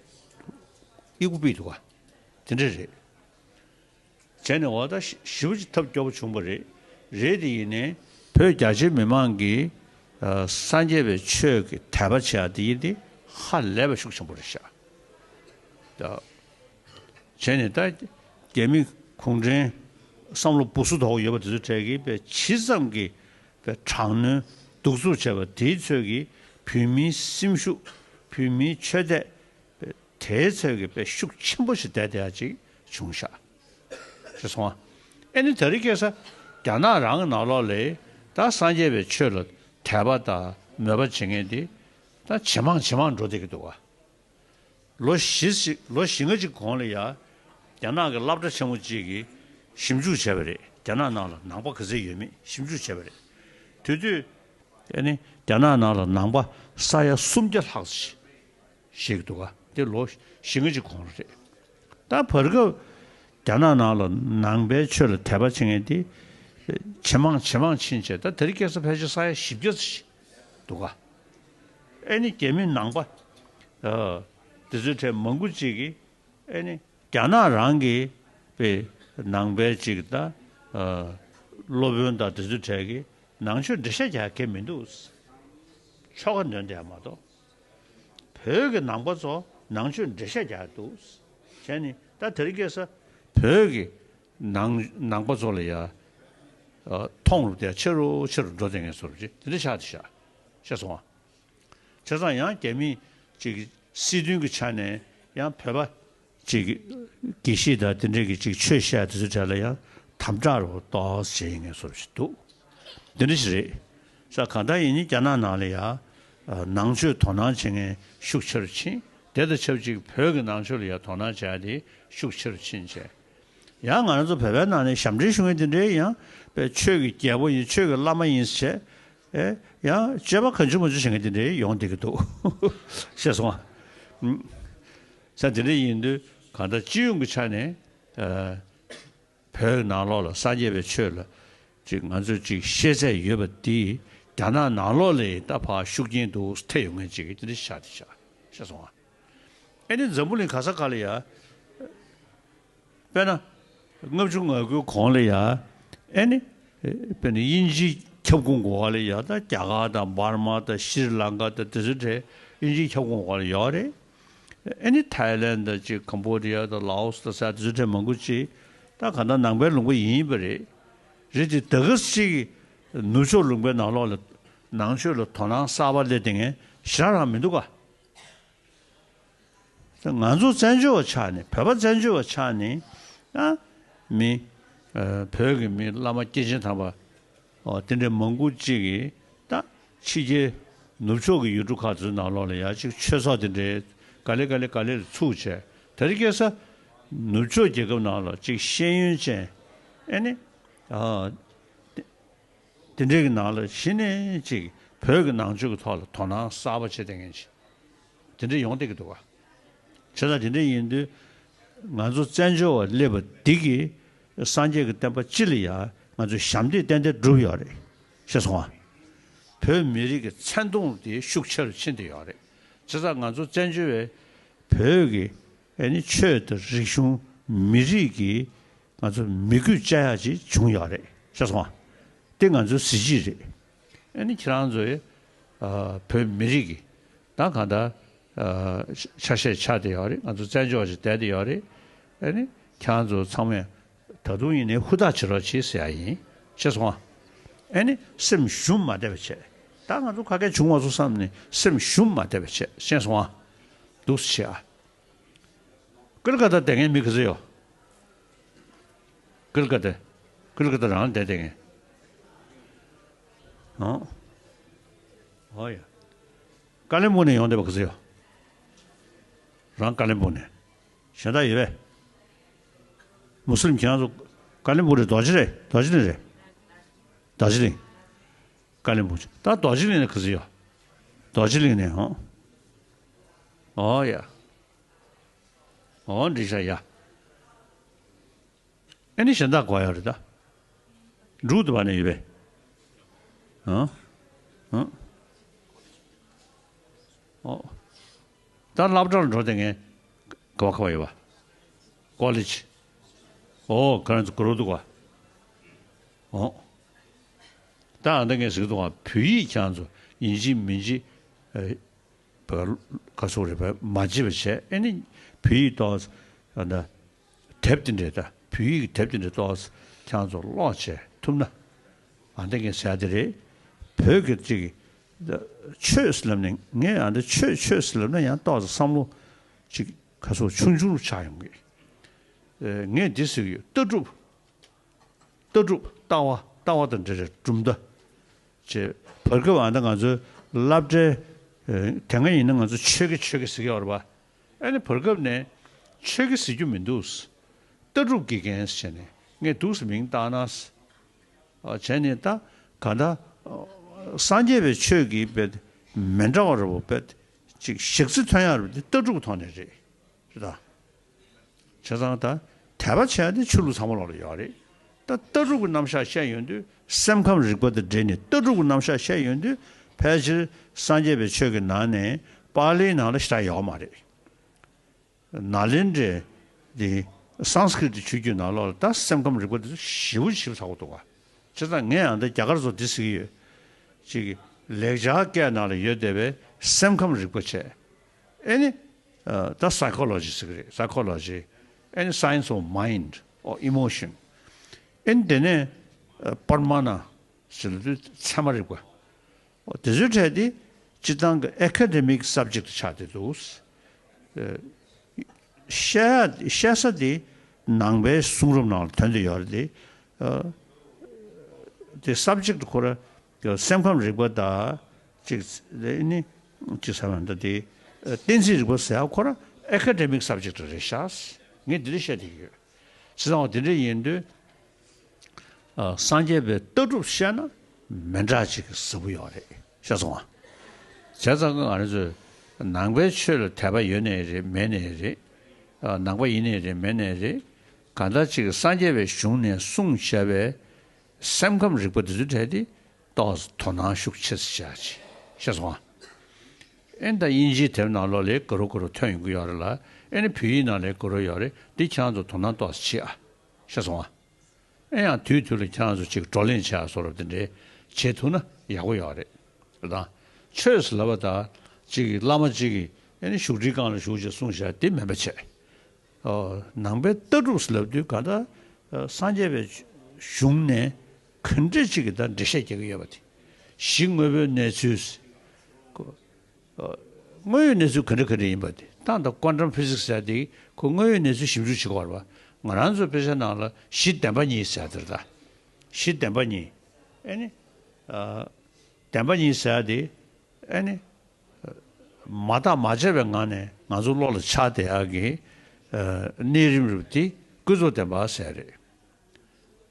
དབྱུག་པ་ཕུད་འདུག་ག་དེ་འདྲ་རེད། བྱས་ནས་འོ་ད་ཞི་ཞེ་པོ་ཅིག་ཐབས་སྐྱོ་པོ་བྱུང་བ་རེད། རེད་དེ་ཡིན་ནའི་བོད་རྒྱ་ཆེའི་མི་མང་གིས། ཨ། སངས་རྒྱས་པའི་ཆོས་ཀྱི་དད་པ་བྱེད་ཡ་དེ་ཡིན་ཏེ་ཧ་ལས་པ་ཤུགས་ཆེན་པོ་རེད་ཤག་ད། བྱས་ནས་ད་རྒྱ་མི་གུང་ཁྲན་བསམ་བློ་སྦུ་སུ་དོག་ཡོད་པ་དེ་ཚོ་གྲས་ཀྱིས་དཔེ་ཇི་ཙམ་གྱི་དཔེ་དྲག་གནོན་གདུག་རྩུབ་བྱས་པ་དེའི་ཚོད་ཀྱིས་བོད་མིའི་སེམས་ཤུགས། བོད་མིའི་ཆོས་དད། དེའི་ཚོད་ཀྱི་དཔེ་ཤུགས་ཆེན་པོ་ཞིག་བསྡད་བསྡད་ཡ་ཅིག་བྱུང་ཤག་ཤེས་སོང་ཨ། ཨེ་ནི་དེ་རིང་ཁ་སང་རྒྱ་ནག་རང་གི་ནང་ལོགས་ལ་ད་སངས་རྒྱས་པའི་ཆོས་ལ་དད་པ་དང་མོས་པ་བྱེད་མཁན་དེ་ད་ཇེ་མང་ཇེ་མང་འགྲོ་བསྡད་ཀྱི་འདུག་ག་ལོ་བཞི་ཞིག་ལོ་བཞི་ལྔ་ཅིག་གོང་ལ་ཡ། རྒྱ་ནག་གི་སློབ་གྲྭ་ཆེན་མོ་ཅིག་གིས་ཞིབ་འཇུག་བྱས་པ་རེད། རྒྱ་ནག་ནང་ལ་ནང་པ་ག་ཚོད་ཡོད་མེད་ཞིབ་འཇུག་བྱས་པ་རེད། དེ་དུས་ཨ་ནི་རྒྱ་ནག་ནང་ལ་ནང་པ་ས་ཡ་སུམ་བརྒྱ་ལྷག་ཅིག་ཞིག་འདུག་ག་དེ་ལོ་བཞི་ལྔ་ཅིག་གོང་ལ་རེད། ད་བར་སྐབས་རྒྱ་ནག་ནང་ལ་ནང་པའི་ཆོས་ལ་དད་པ་བྱེད་མཁན་དེ་ཇེ་མང་ཇེ་མང་ཕྱིན་བྱས་ད་དེ་རིང་ཁ་སང་ཕལ་ཆེར་ས་ཡ་བཞི་བརྒྱ་ཙམ་ཞིག་འདུག་ག་ཨེ་ནི་རྒྱ་མི་ནང་པ། ཨ། དེ་ཚོའི་གྲས་མང་པོ་ཅིག་གིས་ཨེ་ནི་རྒྱ་ནག་རང་གི་དཔེ་ནང་པའི་ཅིག་ད། ཨ། སློབ་དཔོན་དང་དེ་ཚོའི་གྲས་ཀྱིས་ནང་ཆོས་འགྲེལ་བཤད་རྒྱག་མཁན་མི་འདུག་ཆོལ་ཁ་འདོན་བསྡད་མ་གཏོགས། བོད་ཀྱི་ནང་པ་ཚོ་ནང་ཆོས་འགྲེལ་བཤད་རྒྱག་འདུག་བྱས་ནས་ད་དེ་རིང་ཁ་སང་བོད་ཀྱི་ནང་ནང་པ་ཚོ་ལ་ཡ། ཨ། མཐོང་རུང་དེ་ཆེ་རུ་ཆེ་རུ་འགྲོ་བསྡད་མཁན་བཟོ་འདྲ་ཅིག་དེ་འདྲ་ཆགས་བསྡད་ཤག་ཤེས་སོང་ཨ། བྱས་ཙང་ཡང་རྒྱ་མི་ཅིག་སྲིད་དོན་གྱི་ཆ་ནས་ཡང་བོད་པ་ ཅིག་དགེ་བཤེས་དང་དེ་འདྲས་ཀྱི་ཅིག་ཆོས་བཤད་དེ་ཚོའི་གྲས་ལ་ཡང་དམ་དྲག་རུ་ཏོག་ཙམ་བྱེད་ཡིན་ངེས་བཟོ་ཞིག་འདུག་དེ་འདྲ་ཞིག་རེད། ས་གང་ལྟར་ཡིན་ནི་རྒྱ་ནག་ནང་ལ་ཡང་ནང་ཆོས་དོ་སྣང་བྱེད་མཁན་ཤུགས་ཆེ་རུ་ཕྱིན། དེ་དང་ཆབས་ཅིག་བོད་ཀྱི་ནང་ཆོས་ལ་ཡང་དོ་སྣང་བྱས་ཏེ་ཤུགས་ཆེ་རུ་ཕྱིན་བྱས། ཡང་ང་རང་ཚོ་བོད་པའི་ནང་ནས་ཞབས་འདྲེན་ཞུ་མཁན་དེ་འདྲའི་ཡང་པའི་ཆོས་ཀྱི་རྒྱལ་པོ་ཡིན། ཆོས་ཀྱི་བླ་མ་ཡིན་ཟེར་བྱས། ཨེ། ཡང་སྤྱོད་པ་གང་བྱུང་མང་བྱུང་བྱེད་མཁན་དེ་འདྲའི་ཡོང་བསྡད་ཀྱི་འདུག་ཤེས་སོང་ང་། ས་དེ་འདྲ་ཡིན་དུས་གང་ལྟར་སྤྱི་ཡོངས་ཀྱི་ཆ་ནས་ཨ། བོད་ནང་ལོགས་ལ་སངས་རྒྱས་པའི་ཆོས་ལ་ཅིག་ང་ཚོས་ཅིག་ཤེས་ཚད་ཡོད་པ་འདི་རྒྱ་ནག་ནང་ལོགས་ལ་ད་ཕར་ཤུགས་རྐྱེན་འདུག་ཐེབས་ཡོང་མཁན་ཅིག་གིས་དེ་འདྲ་བཤད་དེ་བཞག་ཤེས་སོང་ང་། ཨེ་ནི་འཛམ་བུ་གླིང་ག་ས་ག་ལ་ཡ། དཔེར་ན། ལྔ་བཅུ་ང་དགུའི་གོང་ལ་ཡ། ཨེ་ནི། དཔེར་ན་དབྱིན་ཇིའི་ཁྱབ་ཁོངས་འོག་ལ་ཡ་ད་རྒྱ་གར་དང་འབར་མ་དང་ཤྲི་ལང་ཀ་དང་དེ་ཚོའི་གྲས་དབྱིན་ཇིའི་ཁྱབ་ཁོངས་འོག་ལ་ཡོད་རེད། ཨེ་ནི་ཐའི་ལན་དང་ཅིག་ཀམ་བོ་ཌི་ཡ་དང་ལའོ་སི་དང་ས་དེ་ཚོའི་གྲས་མང་པོ་ཅིག་ད་ག་ད་ནང་པའི་ལུང་པ་ཡིན་པ་རེད། རེད་དེ་ད་ག་ཅིག་ནུབ་ཕྱོགས་ལུང་པའི་ནང་ལོགས་ལ་ནང་ཆོས་ལ་དོ་སྣང་གསར་པ་སླེབས་བསྡད་མཁན་ཞེ་དྲག་རང་མི་འདུག་ག་ང་ཚོ་བཙན་བྱོལ་བ་ཆགས་ནས་བོད་པ་བཙན་བྱོལ་བ་ཆགས་ནས་ཨ་མི་ཨ་བོད་ཀྱི་མི་བླ་མ་སྐྱེས་ཆེན་དམ་པ་ཨོ་དེ་འདྲའི་མང་པོ་ཅིག་གིས་ད་ཕྱི་རྒྱལ་ནུབ་ཕྱོགས་ཀྱི་ཡུལ་གྲུ་ཁག་ཚོའི་ནང་ལོགས་ལ་ཡ་ཅིག་ཆོས་ཚོགས་དེ་འདྲའི་ག་ལེ་ག་ལེ་ག་ལེ་ལ་ཚུགས་བྱས། དེ་རིང་ཁ་སང་ནུབ་ཕྱོགས་རྒྱལ་ཁབ་ནང་ལ་ཅིག་ཤེས་ཡོན་ཅན་ཨེ་ནི་ཨ། དེ་འདྲའི་གི་ནང་ལ་གཞི་ནས་ཅིག་བོད་ཀྱི་ནང་ཆོས་ཀྱི་ཐོག་ལ་དོ་སྣང་གསར་པ་བྱེད་བསྡད་མཁན་ཅིག་དེ་འདྲ་ཡོང་བསྡད་ཀྱི་འདུག་ག་བྱས་ཙང་དེ་འདྲ་ཡིན་དུས་ང་ཚོ་བཙན་བྱོལ་བ་སླེབས་པ་འདི་གིས་སངས་རྒྱས་ཀྱི་བསྟན་པ་སྤྱི་ལ་ཡང་ང་ཚོས་ཞབས་འདེགས་ཏན་ཏན་བསྒྲུབས་ཡོད་རེད། ཤེས་སོང་ང་། བོད་མི་རིགས་ཀྱི་མཚན་མཐོང་དེ་ཤུགས་ཆེ་རུ་ཕྱིན་བསྡད་ཡོད་རེད། བྱས་ཙང་ང་ཚོ་བཙན་བྱོལ་བའི་བོད་ཀྱི་ཨེ་ནི་ཆོས་དང་རིག་གཞུང་མི་རིགས་ཀྱི་ང་ཚོ་མི་རྒྱུད་བཅའ་ཡག་ཅིག་བྱུང་ཡོད་རེད། ཤེས་སོང་ང་། དེ་ང་ཚོའི་གཟི་བརྗིད་རེད། ཨ་ནི་ཁྱེད་རང་ཚོའི་ཨ་བོད་མི་རིགས་ཀྱི་ད་གང་ལྟར་ཨ་ཆ་ཤས་ཆགས་བསྡད་ཡོད་རེད། ང་ཚོ་བཙན་བྱོལ་བ་ཞིག་བསྡད་བསྡད་ཡོད་རེད། ཨ་ནི་ཁྱེད་རང་ཚོ་ཚང་མས་ད་དུང་ཡིན་ནའི་ཧུར་ཐག་བྱེད་རོགས་བྱེད་ཟེར་ཡ་ཡིན། ཤེས་སོང་ང་། ཨ་ནི་སེམས་ཞུམ་མ་བསྡད་པ་བྱས། ད་ང་ཚོ་ཁ་སྐད་བྱུང་བ་ཚོ་བསམ་ནས་སེམས་ཞུམ་མ་བསྡད་པ་བྱས། ཤེས་སོང་ང་། འདུག་སེ་བྱེད་ཨ། ཀུལ་ཀ་ཏ་བསྡད་མཁན་མི་ག་ཚོད་ཡོད། ཀུལ་ཀ་ཏ། ཀུལ་ཀ་ཏ་རང་བསྡད་བསྡད་མཁན། ཨོ། ཨོ་ཡ། ཀ་ལིམ་པོང་ནས་ཡོང་བསྡད་པ་ག་ཚོད་ཡོད། རང་ཀ་ལིམ་པོང་ནས། གཞན་དག་ཡོད་པས། མུ་སི་ལིམ་ཁྱེད་རང་ཚོ་ཀ་ལིམ་པོང་རེད། རྡོ་རྗེ་རེད། རྡོ་རྗེ་གླིང་རེད། རྡོ་རྗེ་གླིང་། ཀ་ལིམ་པོང་། ད་རྡོ་རྗེ་གླིང་ནས་ག་ཚོད་ཡོད། རྡོ་རྗེ་གླིང་ནས་ཧོ། ཨོ་ཡ། ཨོ་འགྲིག་ཤག་ཡ། ཨེ་ནི་གཞན་དག་ག་པར་ཡོད་རེད་ད། འབྲུག་དུ་བ་ནས་ཡོད་པས། ཨ། ཨ། ཨོ། ད་སློབ་གྲྭ་ལ་འགྲོ་བསྡད་མཁན་ག་པར་ག་པར་ཡོད་པ། ཀོ་ལེཇ། ཨོ་ཁྱེད་རང་ཚོ་ག་རུ་འདུག་ག་ཨོ། ད་ཨ་འདི་ངས་ཟེར་གི་འདུག་ག་བོད་ཡིག་ཁྱེད་རང་ཚོ་ཡིན་གཅིག་མིན་གཅིག་ཨེ། བ་ག་སོགས་རེད་པ་མ་བརྗེད་པ་བྱས། ཨེ་ནི་བོད་ཡིག་ཏོག་ཙམ་ཨ་ད་དེབ་དེ་འདྲས་ད་བོད་ཡིག་གི་དེབ་དེ་འདྲས་ཏོག་ཙམ་ཁྱེད་རང་ཚོ་ཀློག་བྱས་ཐུབ་ན། ཨ་འདི་ངས་ཟེར་ཡ་དེ་རེད། བོད་ཀྱི་ཅིག་ཆོས་ཟེར་ལབ་ནས་ངས་ཨ་འདི་ཆོས་ཆོས་ཟེར་ལབ་ན་ཡང་ཏོག་ཙམ་བསམ་བློ་ཅིག་ག་སོགས་ཆུང་ཆུང་རུ་ཆགས་ཡོང་གི། ཨེ་ངས་འདི་ཟེར་གི་ཡོད། ལྟ་གྲུབ། ལྟ་གྲུབ་ལྟ་བ་ལྟ་བ་དང་འབྲེལ་བའི་གྲུབ་མཐའ། ཅེས་བར་སྐབས་ཨ་ད་ང་ཚོའི་སློབ་གྲྭའི་ཨེ་དེ་སྔ་ཡིན་ན་ང་ཚོ་ཆོས་ཀྱི་ཆོས་ཀྱི་ཟེར་གྱི་ཡོད་རེད་པ། ཨ་ནི་བར་སྐབས་ནས་ཆོས་ཀྱི་ཟེར་རྒྱུ་མི་འདུག་ལྟ་གྲུབ་དགེ་རྒན་ཟེར་ནས་ངས་འདུག་སེ་མིང་བཏགས་ན། ཨ་བྱས་ནས་ད་ག་ད་སངས་རྒྱས་པའི་ཆོས་ཀྱི་དཔེ་མི་འདྲ་བ་རེད་པ། དཔེ་ཅིག་ཞག་རྩི་ཐོན་ཡག་རེད་པ། འདི་ལྟ་གྲུབ་ཐོག་ནས་རེད། རེད་ད། བྱས་ཙང་ད་དད་པ་བྱས་ཏེ་ཆོས་ལུགས་ཚང་མ་ལོག་ལ་ཡོད་རེད། ད་ལྟ་གྲུབ་ཀྱི་རྣམ་གཞག་བཤད་ཡོང་དུས་སེམས་ཁམས་རིག་པ་དང་འབྲེལ་ནས་ལྟ་གྲུབ་ཀྱི་རྣམ་གཞག་བཤད་ཡོང་དུས་ཕལ་ཆེར་སངས་རྒྱས་པའི་ཆོས་ཀྱི་ནང་ནས་པཱ་ལིའི་ནང་ལ་ཞེ་དྲག་ཡོད་མ་རེད། ནཱ་ལེནྡྲའི་འདི་སཾ་སྐྲྀ་ཏའི་ཆོས་བརྒྱུད་ནང་ལོགས་ལ་ད་སེམས་ཁམས་རིག་པ་འདི་ཚོ་ཞེ་པོ་ཞིབ་ཚགས་པོ་འདུག་ག་བྱས་ཙང་ངས་ཡང་ད་རྒྱ་གར་ཚོ་འདི་ཟེར་གྱི་ཡོད། ཅིག་ལེགས་སྦྱར་སྐད་ནང་ལ་ཡོད་བསྡད་པའི་སེམས་ཁམས་རིག་པ་བྱས། ཨེ་ནི། ཨ་ད་སའི་ཁོ་ལོ་ཇི་ཟེར་གི་རེད། སའི་ཁོ་ལོ་ཇི། ཨེ་ནི་science of mind or emotion། ཨེ་ནི་དེ་ནས་ཨ་པར་མ་ན་ཟེར་དུས་ཚད་མ་རིག་པ། ཨོ་དེ་ཚོའི་གྲས་དེ་སྤྱིར་བཏང་གི་ཨེ་ཁ་ཌེ་མིག་སབ་ཇེག་ཆགས་བསྡད་འདུག་ཨ་ བཤད་བཤད་ས་དེ་ནང་པའི་གསུང་རབ་ནང་ལ་ཐོན་བསྡད་ཡོད་རེད་དེ། ཨ། དེ་སབ་ཇེག་ཊི་ཁོ་ར་སེམས་ཁམས་རིག་པ་དང་ཅིག་ཨ་ནི་ཅིག་ཟེར་བ་འདྲ་དེ། ཨ། གཏན་ཚིགས་རིག་པ་ཟེར་ཡ་ཁོ་ར་ཨེ་ཀ་ཌེ་མིག་སབ་ཇེག་ཊི་རེད་ཤག་ངས་འདི་འདྲ་བཤད་བསྡད་ཀྱི་ཡོད། བྱས་ཙང་དེ་འདྲ་ཡིན་དུས། ཨ། སངས་རྒྱས་པའི་ལྟ་གྲུབ་བཤད་ན་མི་འདྲ་ཅིག་གི་ཟབ་པོ་ཡོད་རེད། ཤེས་སོང་ང་། བྱས་ཙང་ང་རང་ཚོས་ནང་པའི་ཆོས་ལ་དད་པ་ཡོད་ནའི་རེད། མེད་ནའི་རེད། ཨ། ནང་པ་ཡིན་ནའི་རེད། མེད་ནའི་རེད། གང་ལྟར་ཅིག་སངས་རྒྱས་པའི་གཞུང་ནས་གསུངས་བཞག་པའི་སེམས་ཁམས་རིག་པ་འདི་ཚོའི་གྲས་དེ་ཏོག་ཙམ་དོ་སྣང་ཤུགས་ཆེ་ཙམ་བྱ་ཅིག་ཤེས་སོང་ང་། ཨེ་ད་དབྱིན་ཇིའི་དེབ་ནང་ལོགས་ལ་ག་རུ་ག་རུ་ཐོན་ཡོང་གི་ཡོད་རེད་ལ། ཨེ་ནི་བོད་ཡིག་ནང་ལ་ག་རུ་ཡོད་རེད། འདི་ཁྱེད་རང་ཚོ་དོ་སྣང་ཏོག་ཙམ་བྱེད་ཨ། ཤེས་སོང་ང་། ཨེ་ཡང་དུས་དུས་ལ་ཁྱེད་རང་ཚོ་ཅིག་བགྲོ་གླེང་བྱེད་ཡ་བཟོ་འདྲ་དེ་འདྲའི་བྱེད་ཐུབ་ན་ཡག་པོ་ཡོད་རེད། དང་། ཆོས་ཟེར་ལབ་པ་དང་ཅིག་བླ་མ་ཅིག་གིས་ཨེ་ནི་བཞུགས་ཁྲིའི་སྒང་ལ་བཞུགས་བྱས་གསུངས་བཞག་དེ་མིན་པ་བྱས། ཨོ། ནང་པའི་ལྟ་གྲུབ་ཟེར་ལབ་དུས་ག་ད་སངས་རྒྱས་པའི་གཞུང་ནས་ག་འདྲ་ཅིག་གི་ད་འགྲེལ་བཤད་རྒྱག་གི་ཡོད་པ་དེ། གཞི་དངོས་པོའི་གནས་ཚུལ། ཨོ། དངོས་ཡོད་གནས་ཚུལ་ག་འདྲ་ག་འདྲ་ཡིན་པ་དེ། ད་ད་ཀོན་ཊམ་ཕི་ཟིག་སི་ཟེར་དེ་ཁོ་དངོས་ཡོད་གནས་ཚུལ་ཞིབ་འཇུག་བྱེད་ཀྱི་ཡོད་རེད་པ། ང་རང་ཚོ་དཔེ་ཆ་ནང་ལ་གཞི་བདེན་པ་གཉིས་ཟེར་དེ་རེད་ད། གཞི་བདེན་པ་གཉིས། ཨེ་ནི། ཨ། བདེན་པ་གཉིས་ཟེར་དེ། ཨེ་ནི། མ་བརྟགས་མ་དཔྱད་པའི་ངང་ནས་ང་ཚོ་བློ་ལ་འཆར་བསྡད་ཡག་གི། ཨ། གནས་རིམ་རུ་དེ་ཀུན་རྫོབ་བདེན་པ་ཟེར་རེད།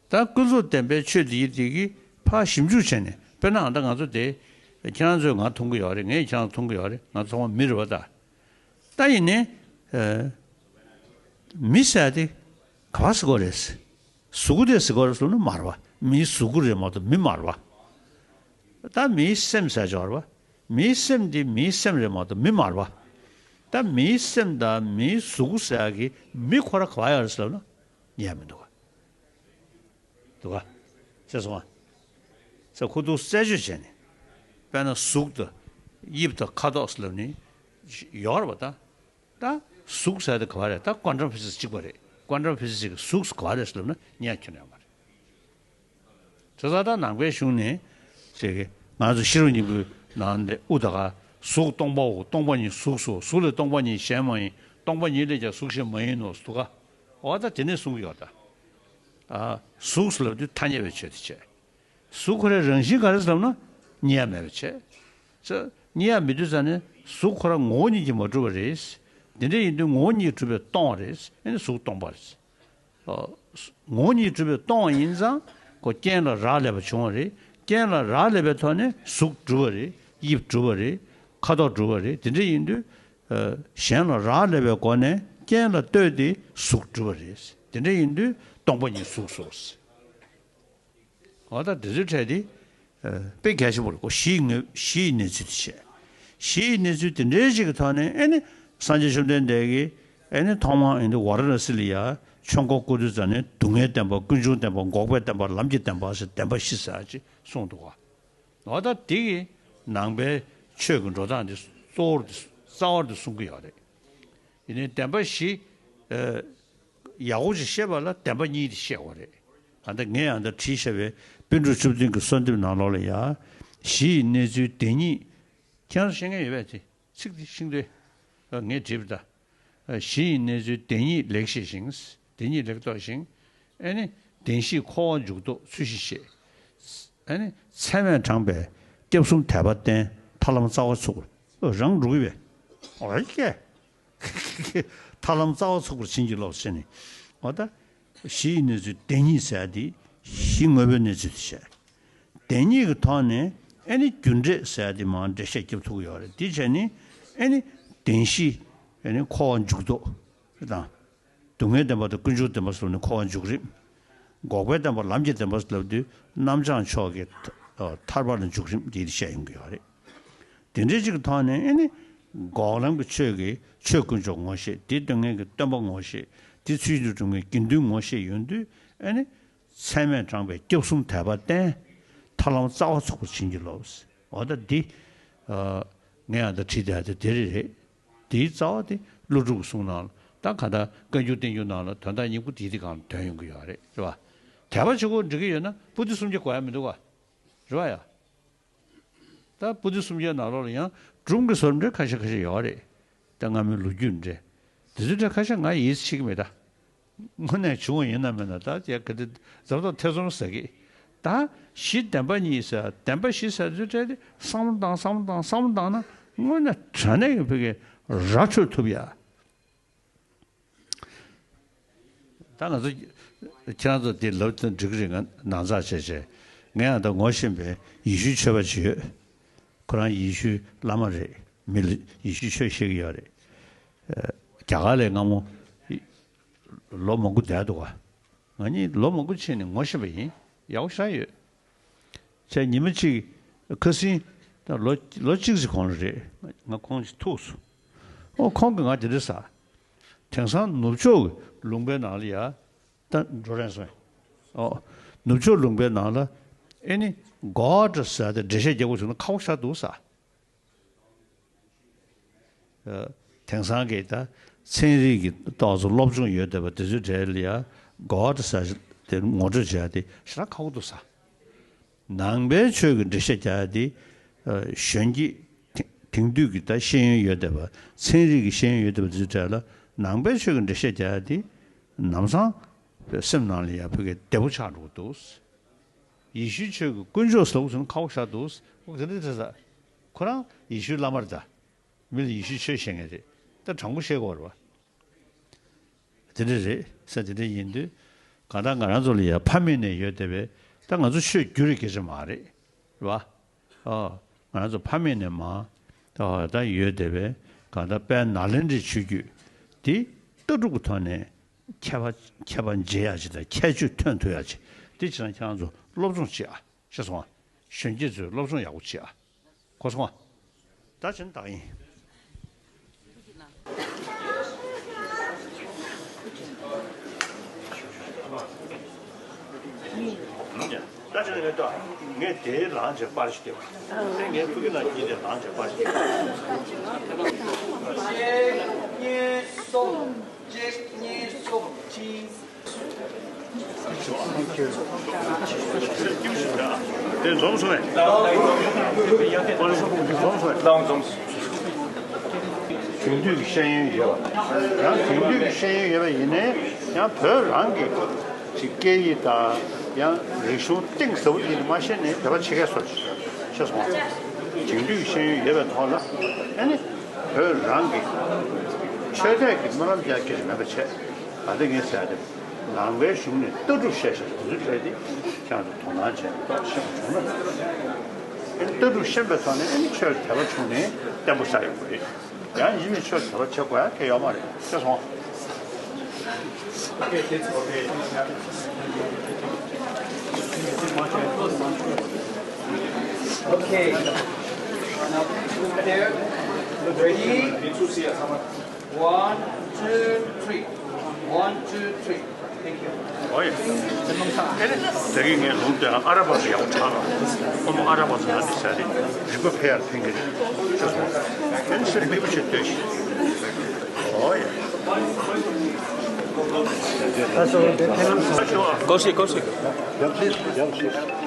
ད་ཀུན་རྫོབ་བདེན་པའི་ཆོས་འདི་ཡི་དེ་གི་ཕར་ཞིབ་འཇུག་བྱས་ནས། དཔེར་ན་ཨ་ད་ང་ཚོ་དེ་ཁྱེད་རང་ཚོས་ང་མཐོང་གི་ཡོད་རེད། ངས་ཁྱེད་རང་མཐོང་གི་ཡོད་རེད། ང་ཚོ་ཚང་མ་མི་རེད་པ་ད། ད་ཡིན་ནའི། ཨ། མི་ཟེར་དེ་ག་པར་ཟེར་དགོས་རེད། གཟུགས་པོ་དེ་ཟེར་དགོས་རེད་ཟེར་ན་མ་རེད་པ། མིའི་གཟུགས་པོ་རེད་མ་གཏོགས་མི་མ་རེད་པ། ད་མིའི་སེམས་ཟེར་ཆོག་རེད་པ། མིའི་སེམས་དེ་མིའི་སེམས་རེད་མ་གཏོགས་མི་མ་རེད་པ། ད་མིའི་སེམས་དང་མིའི་གཟུགས་པོ་ཟེར་ཡག་གི་མི་ཁོ་ར་ག་པར་ཡོད་རེད་ཟེར་ལབ་ན་རྙེད་ཡ་མི་འདུག་ག་འདུག་ག་ཤེས་སོང་ང་། ས་ཁོ་ཐུག་རྩད་གཅོད་བྱས་ནས། དཔེར་ན་གཟུགས་དང་། དབྱིབས་དང་། ཁ་དོག་ཟེར་ལབ་ནི་ཡོད་རེད་པ་ད། ད་གཟུགས་ཟེར་དེ་ག་པར་རེད། ད་ཀོན་ཊམ་ཕི་ཟིག་སི་གཅིག་པ་རེད། ཀོན་ཊམ་ཕི་ཟིག་སི་གི་གཟུགས་ག་པར་རེད་ཟེར་ལབ་ན་རྙེད་ཡ་ཁྱོན་ནས་ཡོད་མ་རེད། བྱས་ཙང་ད་ནང་པའི་གཞུང་ནས་ཅིག་ང་ཚོ་ཤེས་རབ་སྙིང་པོའི་ནང་ནས་དབུ་ད་ག་གཟུགས་སྟོང་པའོ། སྟོང་པ་ཉིད་གཟུགས་སོ། གཟུགས་ལས་སྟོང་པ་ཉིད་གཞན་མ་ཡིན། སྟོང་པ་ཉིད་ལས་ཀྱང་གཟུགས་གཞན་མ་ཡིན་ནོ་ཟེར་འདུག་ག་འོ་ད་དེ་ནས་གསུང་གི་ཡོད་ད། ཨ། གཟུགས་ཟེར་ལབ་དུས་ཐ་སྙད་པའི་ཆོས་དེ་བྱས། གཟུགས་ཁོ་རའི་རང་བཞིན་ག་རེ་ཟེར་ལབ་ན་རྙེད་ཡ་མེད་པ་བྱས། ཙ། རྙེད་ཡ་མེད་དུས་ཙ་ནས་གཟུགས་ཁོ་ར་ངོ་བོ་ཉིད་ཀྱིས་མ་གྲུབ་པ་རེད། དེ་འདྲ་ཡིན་དུས་ངོ་བོ་ཉིད་གྲུབ་པས་སྟོང་བ་རེད། ཨེ་ནི་གཟུགས་སྟོང་པ་རེད། ཨ། ངོ་བོ་ཉིད་གྲུབ་པས་སྟོང་བ་ཡིན་ཙང་ཁོ་རྐྱེན་ལ་རག་ལས་པ་བྱུང་བ་རེད། རྐྱེན་ལ་རག་ལས་པའི་ཐོག་ནས་གཟུགས་གྲུབ་པ་རེད། དབྱིབས་གྲུབ་པ་རེད། ཁ་དོག་གྲུབ་པ་རེད། དེ་འདྲ་ཡིན་དུས། ཨ། གཞན་ལ་རག་ལས་པའི་སྒོ་ནས་རྐྱེན་ལ་ལྟོས་ཏེ་གཟུགས་གྲུབ་པ་རེད། དེ་འདྲ་ཡིན་དུས་སྟོང་པ་ཉིད་གཟུགས་སོ། འོ་ད་འདི་ཚོའི་གྲས་དེ། ཨ། དཔེ་གལ་ཆེན་པོ་རེད་ཁོ། གཞིའི་ངོས། གཞིའི་གནས་ཚུལ་དེ་བཤད། གཞིའི་གནས་ཚུལ་དེ་འདྲའི་ཅིག་གི་ཐོག་ནས་ཨེ་ནི་སངས་རྒྱས་བཅོམ་ལྡན་འདས་ཀྱིས་ཨེ་ནི་ཐོག་མར་ཨེ་ནི་ཝཱ་ར་ཎ་སི་ལ་ཡ་ཆོས་འཁོར་བསྐོར་དུས་ཙ་ནས་སྡུག་བསྔལ་བདེན་པ། ཀུན་འབྱུང་བདེན་པ། འགོག་པའི་བདེན་པ། ལམ་གྱི་བདེན་པ་ཟེར་བདེན་པ་བཞི་ཟེར་ཅིག་གསུངས་འདུག་ག་འོ་ད་དེ་གིས་ནང་པའི་ཆོས་ཀྱི་འགྲོ་སྟངས་འདི་གཙོ་བོར་འདི་རྩ་བར་འདི་གསུང་གི་ཡོད་རེད། ཡིན་ནའི་བདེན་པ་བཞི། ཨ། ཡག་པོ་ཅིག་ཤེས་པ་ལ་བདེན་པ་གཉིས་དེ་ཤེས་དགོས་རེད། ཨ་ད་ངས་ཨ་ད་བྲིས་བཞག་པའི་པཎ་གྲུབ་བཅུ་བདུན་གྱི་གསོལ་འདེབས་ནང་ལོགས་ལ་ཡ། གཞི་ཡི་གནས་ཚུལ་བདེན་གཉིས། ཁྱེད་རང་ཤེས་མཁན་ཡོད་པས་དེ། ཚིག་དེ་ཤིང་རྟའི། ཨ། ངས་བྲིས་པ་ད། ཨ། གཞི་ཡི་གནས་ཚུལ་བདེན་གཉིས་ལེགས་ཤེས་ཤིང་། བདེན་གཉིས་ལེགས་རྟོགས་ཤིང་། ཨེ་ནི། བདེན་བཞིས་འཁོར་བ་འཇུག་ལྡོག་ཚུལ་བཞིན་ཤེས། ཨེ་ནི། ཚད་མས་དྲངས་པའི་སྐྱབས་གསུམ་དད་པ་བསྟེན། ཐར་ལམ་རྩ་བ་ཚུགས་པར། རང་འགྲོ་གི་བས། ཨོ་ཀེ། ཐར་ལམ་རྩ་བ་ཚུགས་པར་བྱིན་གྱིས་རློབས་ཟེར་ནས། འོ་ད། གཞི་ཡི་གནས་ཚུལ་བདེན་གཉིས་ཟེར་ཡ་དེ་གཞི་དངོས་པོའི་གནས་ཚུལ་དེ་བཤད། བདེན་གཉིས་ཀྱི་ཐོག་ནས་ཨེ་ནི་རྒྱུ་འབྲས་ཟེར་ཡ་དེ་མར་འགྲེལ་བཤད་རྒྱབ་ཐུབ་ཀྱི་ཡོད་རེད། དེ་བྱས་ནས་ཨེ་ནི་བདེན་བཞི། ཨེ་ནི་འཁོར་བ་འཇུག་ལྡོག་དང་། སྡུག་བསྔལ་བདེན་པ་དང་ཀུན་འབྱུང་བདེན་པ་ཟེར་ནས་འཁོར་བ་འཇུག་རིམ། འགོག་པའི་བདེན་པ་ལམ་གྱི་བདེན་པ་ཟེར་ལབ་དུས་རྣམ་བྱང་ཕྱོགས་ཀྱི་ཐ་ཐར་པ་ལ་འཇུག་རིམ་འདི་བཤད་ཡོང་གི་ཡོད་རེད། དེ་འདྲའི་ཅིག་གི་ཐོག་ནས་ཨེ་ནི་འགོག་ལམ་གྱི་ཆོས་ཀྱི་ཆོས་དཀོན་མཆོག་ངོ་ཤེས། དེ་སྟོན་མཁན་གྱི་སྟོན་པ་ངོ་ཤེས། དེ་ཚུལ་དུ་གྲུབ་མཁན་དགེ་འདུན་ངོ་ཤེས་ཡོང་དུས་ཨེ་ནི། ཚད་མས་དྲངས་པའི་སྐྱབས་གསུམ་དད་པ་བསྟེན། ཐར་ལམ་རྩ་བ་ཚུགས་པར་བྱིན་གྱིས་རློབས། འོ་ད་འདི། ཨ། ངས་ཨ་ད་བྲིས་བསྡད་དེ་དེ་རེད་རེད། དེའི་རྩ་བ་དེ་ཀླུ་སྒྲུབ་ཀྱི་གསུང་ནང་ལ། ད་ག་ད་བཀའ་འགྱུར་བསྟན་འགྱུར་ནང་ལ་དོན་དག་སྙིང་པོ་དེའི་དེ་སྒང་ལ་ཐོན་ཡོང་གི་ཡོད་རེད། རེད་པ། དད་པ་ཆོས་སྐུར་འགྲོ་གི་ཡོད་ན་པོ་ཏི་སུམ་བརྒྱ་དགོས་ཡ་མི་འདུག་ག་རེད་པ་ཡ། ད་པོ་ཏི་སུམ་བརྒྱའི་ནང་ལོགས་ལ་ཡང་སྒྲུང་གི་བཟོ་འདྲ་ཁ་ཤས་ཁ་ཤས་ཡོད་རེད། ད་སྔ་མོའི་ལོ་རྒྱུས་འདྲ། འདི་ཚོའི་གྲས་ཁ་ཤས་ང་ཡིད་ཆེས་ཀྱི་མེད་ད། དངོས་གནས་བྱུང་བ་ཡིན་ན་མིན་ན་ད་ཡ་ག་དེ་འཛམ་ཐང་ཐེ་ཚོམ་ཟ་གི། ད་གཞི་བདེན་པ་གཉིས་ཟེར་བདེན་པ་བཞི་ཟེར་ཚུལ་བྲལ་ཏེ་བསམ་བློ་བཏང་བསམ་བློ་བཏང་བསམ་བློ་བཏང་ན་དངོས་གནས་དྲང་གནས་ཀྱི་ཕ་གི་ར་འཕྲོད་ཐུབ་ཡ། ད་ང་ཚོ་ཁྱེད་རང་ཚོ་དེ་ལབ་ཙང་འགྲིག་གི་རེད། ང་ནང་ཚགས་བྱས་བྱས་ངས་ཡང་ད་ངོ་ཤེས་པའི་ཡེ་ཤུའི་ཆོས་པ་ཅིག་ཡོད། ཁོ་རང་ཡེ་ཤུའི་བླ་མ་རེད། མི་ལ་ཡེ་ཤུའི་ཆོས་བཤད་ཀྱི་ཡོད་རེད། རྒྱ་གར་ལ་སྔ་མོ་ལོ་མང་པོ་བསྡད་འདུག་ག་ང་གཉིས་ལོ་མང་པོ་ཕྱིན་ནས་ངོ་ཤེས་པ་ཡིན། ཡག་པོ་ཞེ་དྲག་ཡོད། བྱས་ཉི་མ་གཅིག་ཁ་སང་ད་ལོ་ལོ་གཅིག་ཙམ་གོང་ལ་རེད། ང་ཁོང་ཅིག་ཐུག་སོང་། ཨོ་ཁོང་གིས་ང་དེ་འདྲ་ཟེར། དེང་སང་ནུབ་ཕྱོགས་ཀྱི་ལུང་པའི་ནང་ལ་ཡ་ད་འགྲོ་རན་སོང་། ཨོ་ནུབ་ཕྱོགས་ལུང་པའི་ནང་ལ་ཨེ་ནི་གོ་ཌ་ཟེར་དེ་འགྲེལ་བཤད་རྒྱག་དགོས་བྱུང་ན་ཁག་པོ་ཞེ་དྲག་འདུག་ཟེར། དེང་སང་གི་ད་ཚན་རིག་གི་ཏོག་ཙམ་སློབ་སྦྱོང་ཡོད་བསྡད་པ་དེ་ཚོའི་གྲས་ལ་ཡ་གོ་ཌ་ཟེར་དེ་ངོ་སྤྲོད་བྱས་ཏེ་ཞེ་དྲག་ཁག་པོ་འདུག་ཟེར། ནང་པའི་ཆོས་ཀྱི་འགྲེལ་བཤད་རྒྱག་ཡ་དེ་གཞོན་སྐྱེས་དེང་དེང་དུས་ཀྱི་ད་ཤེས་ཡོན་ཡོད་བསྡད་པ་ཚན་རིག་གི་ཤེས་ཡོན་ཡོད་བསྡད་པ་དེ་ཚོའི་གྲས་ལ་ནང་པའི་ཆོས་ཀྱི་འགྲེལ་བཤད་རྒྱག་ཡ་དེ་ལམ་སང་སེམས་ནང་ལ་ཡ་ཕ་གི་བདེ་པོ་ཆགས་འགྲོ་གི་འདུག་ཡེ་ཤུའི་ཆོས་ཀྱི་དཀོན་མཆོག་ཟེར་བ་ཚོ་ཁག་པོ་ཞེ་དྲག་འདུག་འོ་དེ་འདྲ་དེ་ཟེར། ཁོ་རང་ཡེ་ཤུའི་བླ་མ་རེད་ད། མི་ལ་ཡེ་ཤུའི་ཆོས་བཤད་མཁན་རེད། ད་དྲང་པོ་བཤད་དགོས་རེད་བ། དེ་འདྲ་རེད་ཟེར། དེ་འདྲ་ཡིན་དུས་གང་ལྟར་ང་རང་ཚོ་ལ་ཡ་ཕ་མེས་ནས་ཡོད་བསྡད་པའི་ད་ང་ཚོ་ཆོས་བསྒྱུར་རེ་སྐད་ཆ་མ་རེད་བ། ཨོ་ང་རང་ཚོ་ཕ་མེས་ནས་མ་ད་ད་ཡོད་བསྡད་པའི་གང་ལྟར་དཔལ་ནཱ་ལེནྡྲའི་ཆོས་བརྒྱུད་འདི་ལྟ་གྲུབ་ཀྱི་ཐོག་ནས་ཁྱད་པར་ཁྱད་པར་འབྱེད་ཡ་ཅིག་དང་ཁྱད་ཆོས་ཐོན་ཐུབ་ཡ་ཅིག་འདི་བྱས་ན་ཁྱེད་རང་ཚོ་སློབ་སྦྱོང་བྱེད་ཨ། ཤེས་སོང་ཨ། གཞོན་སྐྱེས་ཚོས་སློབ་སྦྱོང་ཡག་པོ་བྱེད་ཨ། གོ་སོང་ཨ། ད་བྱས་ན་ད་ཡིན། ད་བྱས་ན་ངས་ད་ངས་དེའི་ལང་བྱས་པར་ཞིག་བལྟས་པ། དེ་ངས་ཕུ་གུ་ནང་གྱེས་ཏེ་ལང་བྱས་པར་ཞིག་བལྟས་པ། གཅིག་གཉིས་གསུམ། གཅིག་གཉིས་གསུམ། གཅིག་དེ་འཛོམས་སོང་ངས། འཛོམས་སོང་ངས། འཛོམས་སོང་ངས། དེང་དུས་ཀྱི་ཤེས་ཡོན་ཡོད་པ། ཡང་དེང་དུས་ཀྱི་ཤེས་ཡོན་ཡོད་པ་ཡིན་ནའི་ཡང་བོད་རང་གི་ཅིག་སྐད་ཡིག་དང་ཡང་རིག་གཞུང་གཏིང་ཟབ་པོ་ཅིག་མ་ཤེས་ནས་དད་པ་བྱེད་མཁན་སོགས་ཤེས་སོང་། དེང་དུས་ཀྱི་ཤེས་ཡོན་ཡོད་པའི་ཐོག་ལ་ཨ་ནི་བོད་རང་གི་ཆོས་དད་ཀྱི་སྨོན་ལམ་རྒྱག་སྐད་ཆ་མེད་པ་བྱས། ད་ལྟ་ངས་ཟེར་ཡ་དེ། ནང་པའི་གཞུང་ནས་ལྟ་གྲུབ་བཤད་བཞག་དུས་ཚོད་སྤྲད་དེ་ཁྱེད་རང་ཚོ་དོ་སྣང་བྱས་ཏོག་ཤེས་པ་བྱུང་ན། ཨེ་ནི་ལྟ་གྲུབ་ཤེས་པའི་ཐོག་ནས་ཨེ་ནི་ཆོས་དད་པ་བྱུང་ནས་བརྟན་པོ་ཆགས་ཡོང་གི་རེད། ཡང་ཡིན་ནའི་ཆོས་དད་པ་བྱེད་དགོས་ཡ་གང་ཡང་ཡོད་མ་རེད། ཤེས་སོང་། Okay, that's okay. Okay. Now, there. Ready? One, two, three. One, two, three. Thank you. ཨོ་ཡ། ཨེ་ནི་ད་གིན་ངས་ལུང་བསྟན་ཨ་ར་པ་ཚོ་ཡག་པོ་ཆགས་ལ། ཨོ་མ་ཨ་ར་པ་ཚོ་ཡག་དེ་བྱས་ཏེ་རིག་པ་འཕེལ་ཡར་ཕན་གྱི་རེད། ཨེ་ནི་སེམས་སྐྱིད་པོ་བྱེད་ལྟོས་ཤིག་ཨོ་ཡ། སྐོར་ཞིག་སྐོར་ཞིག་ཡག་ཤོས་ཡག་ཤོས།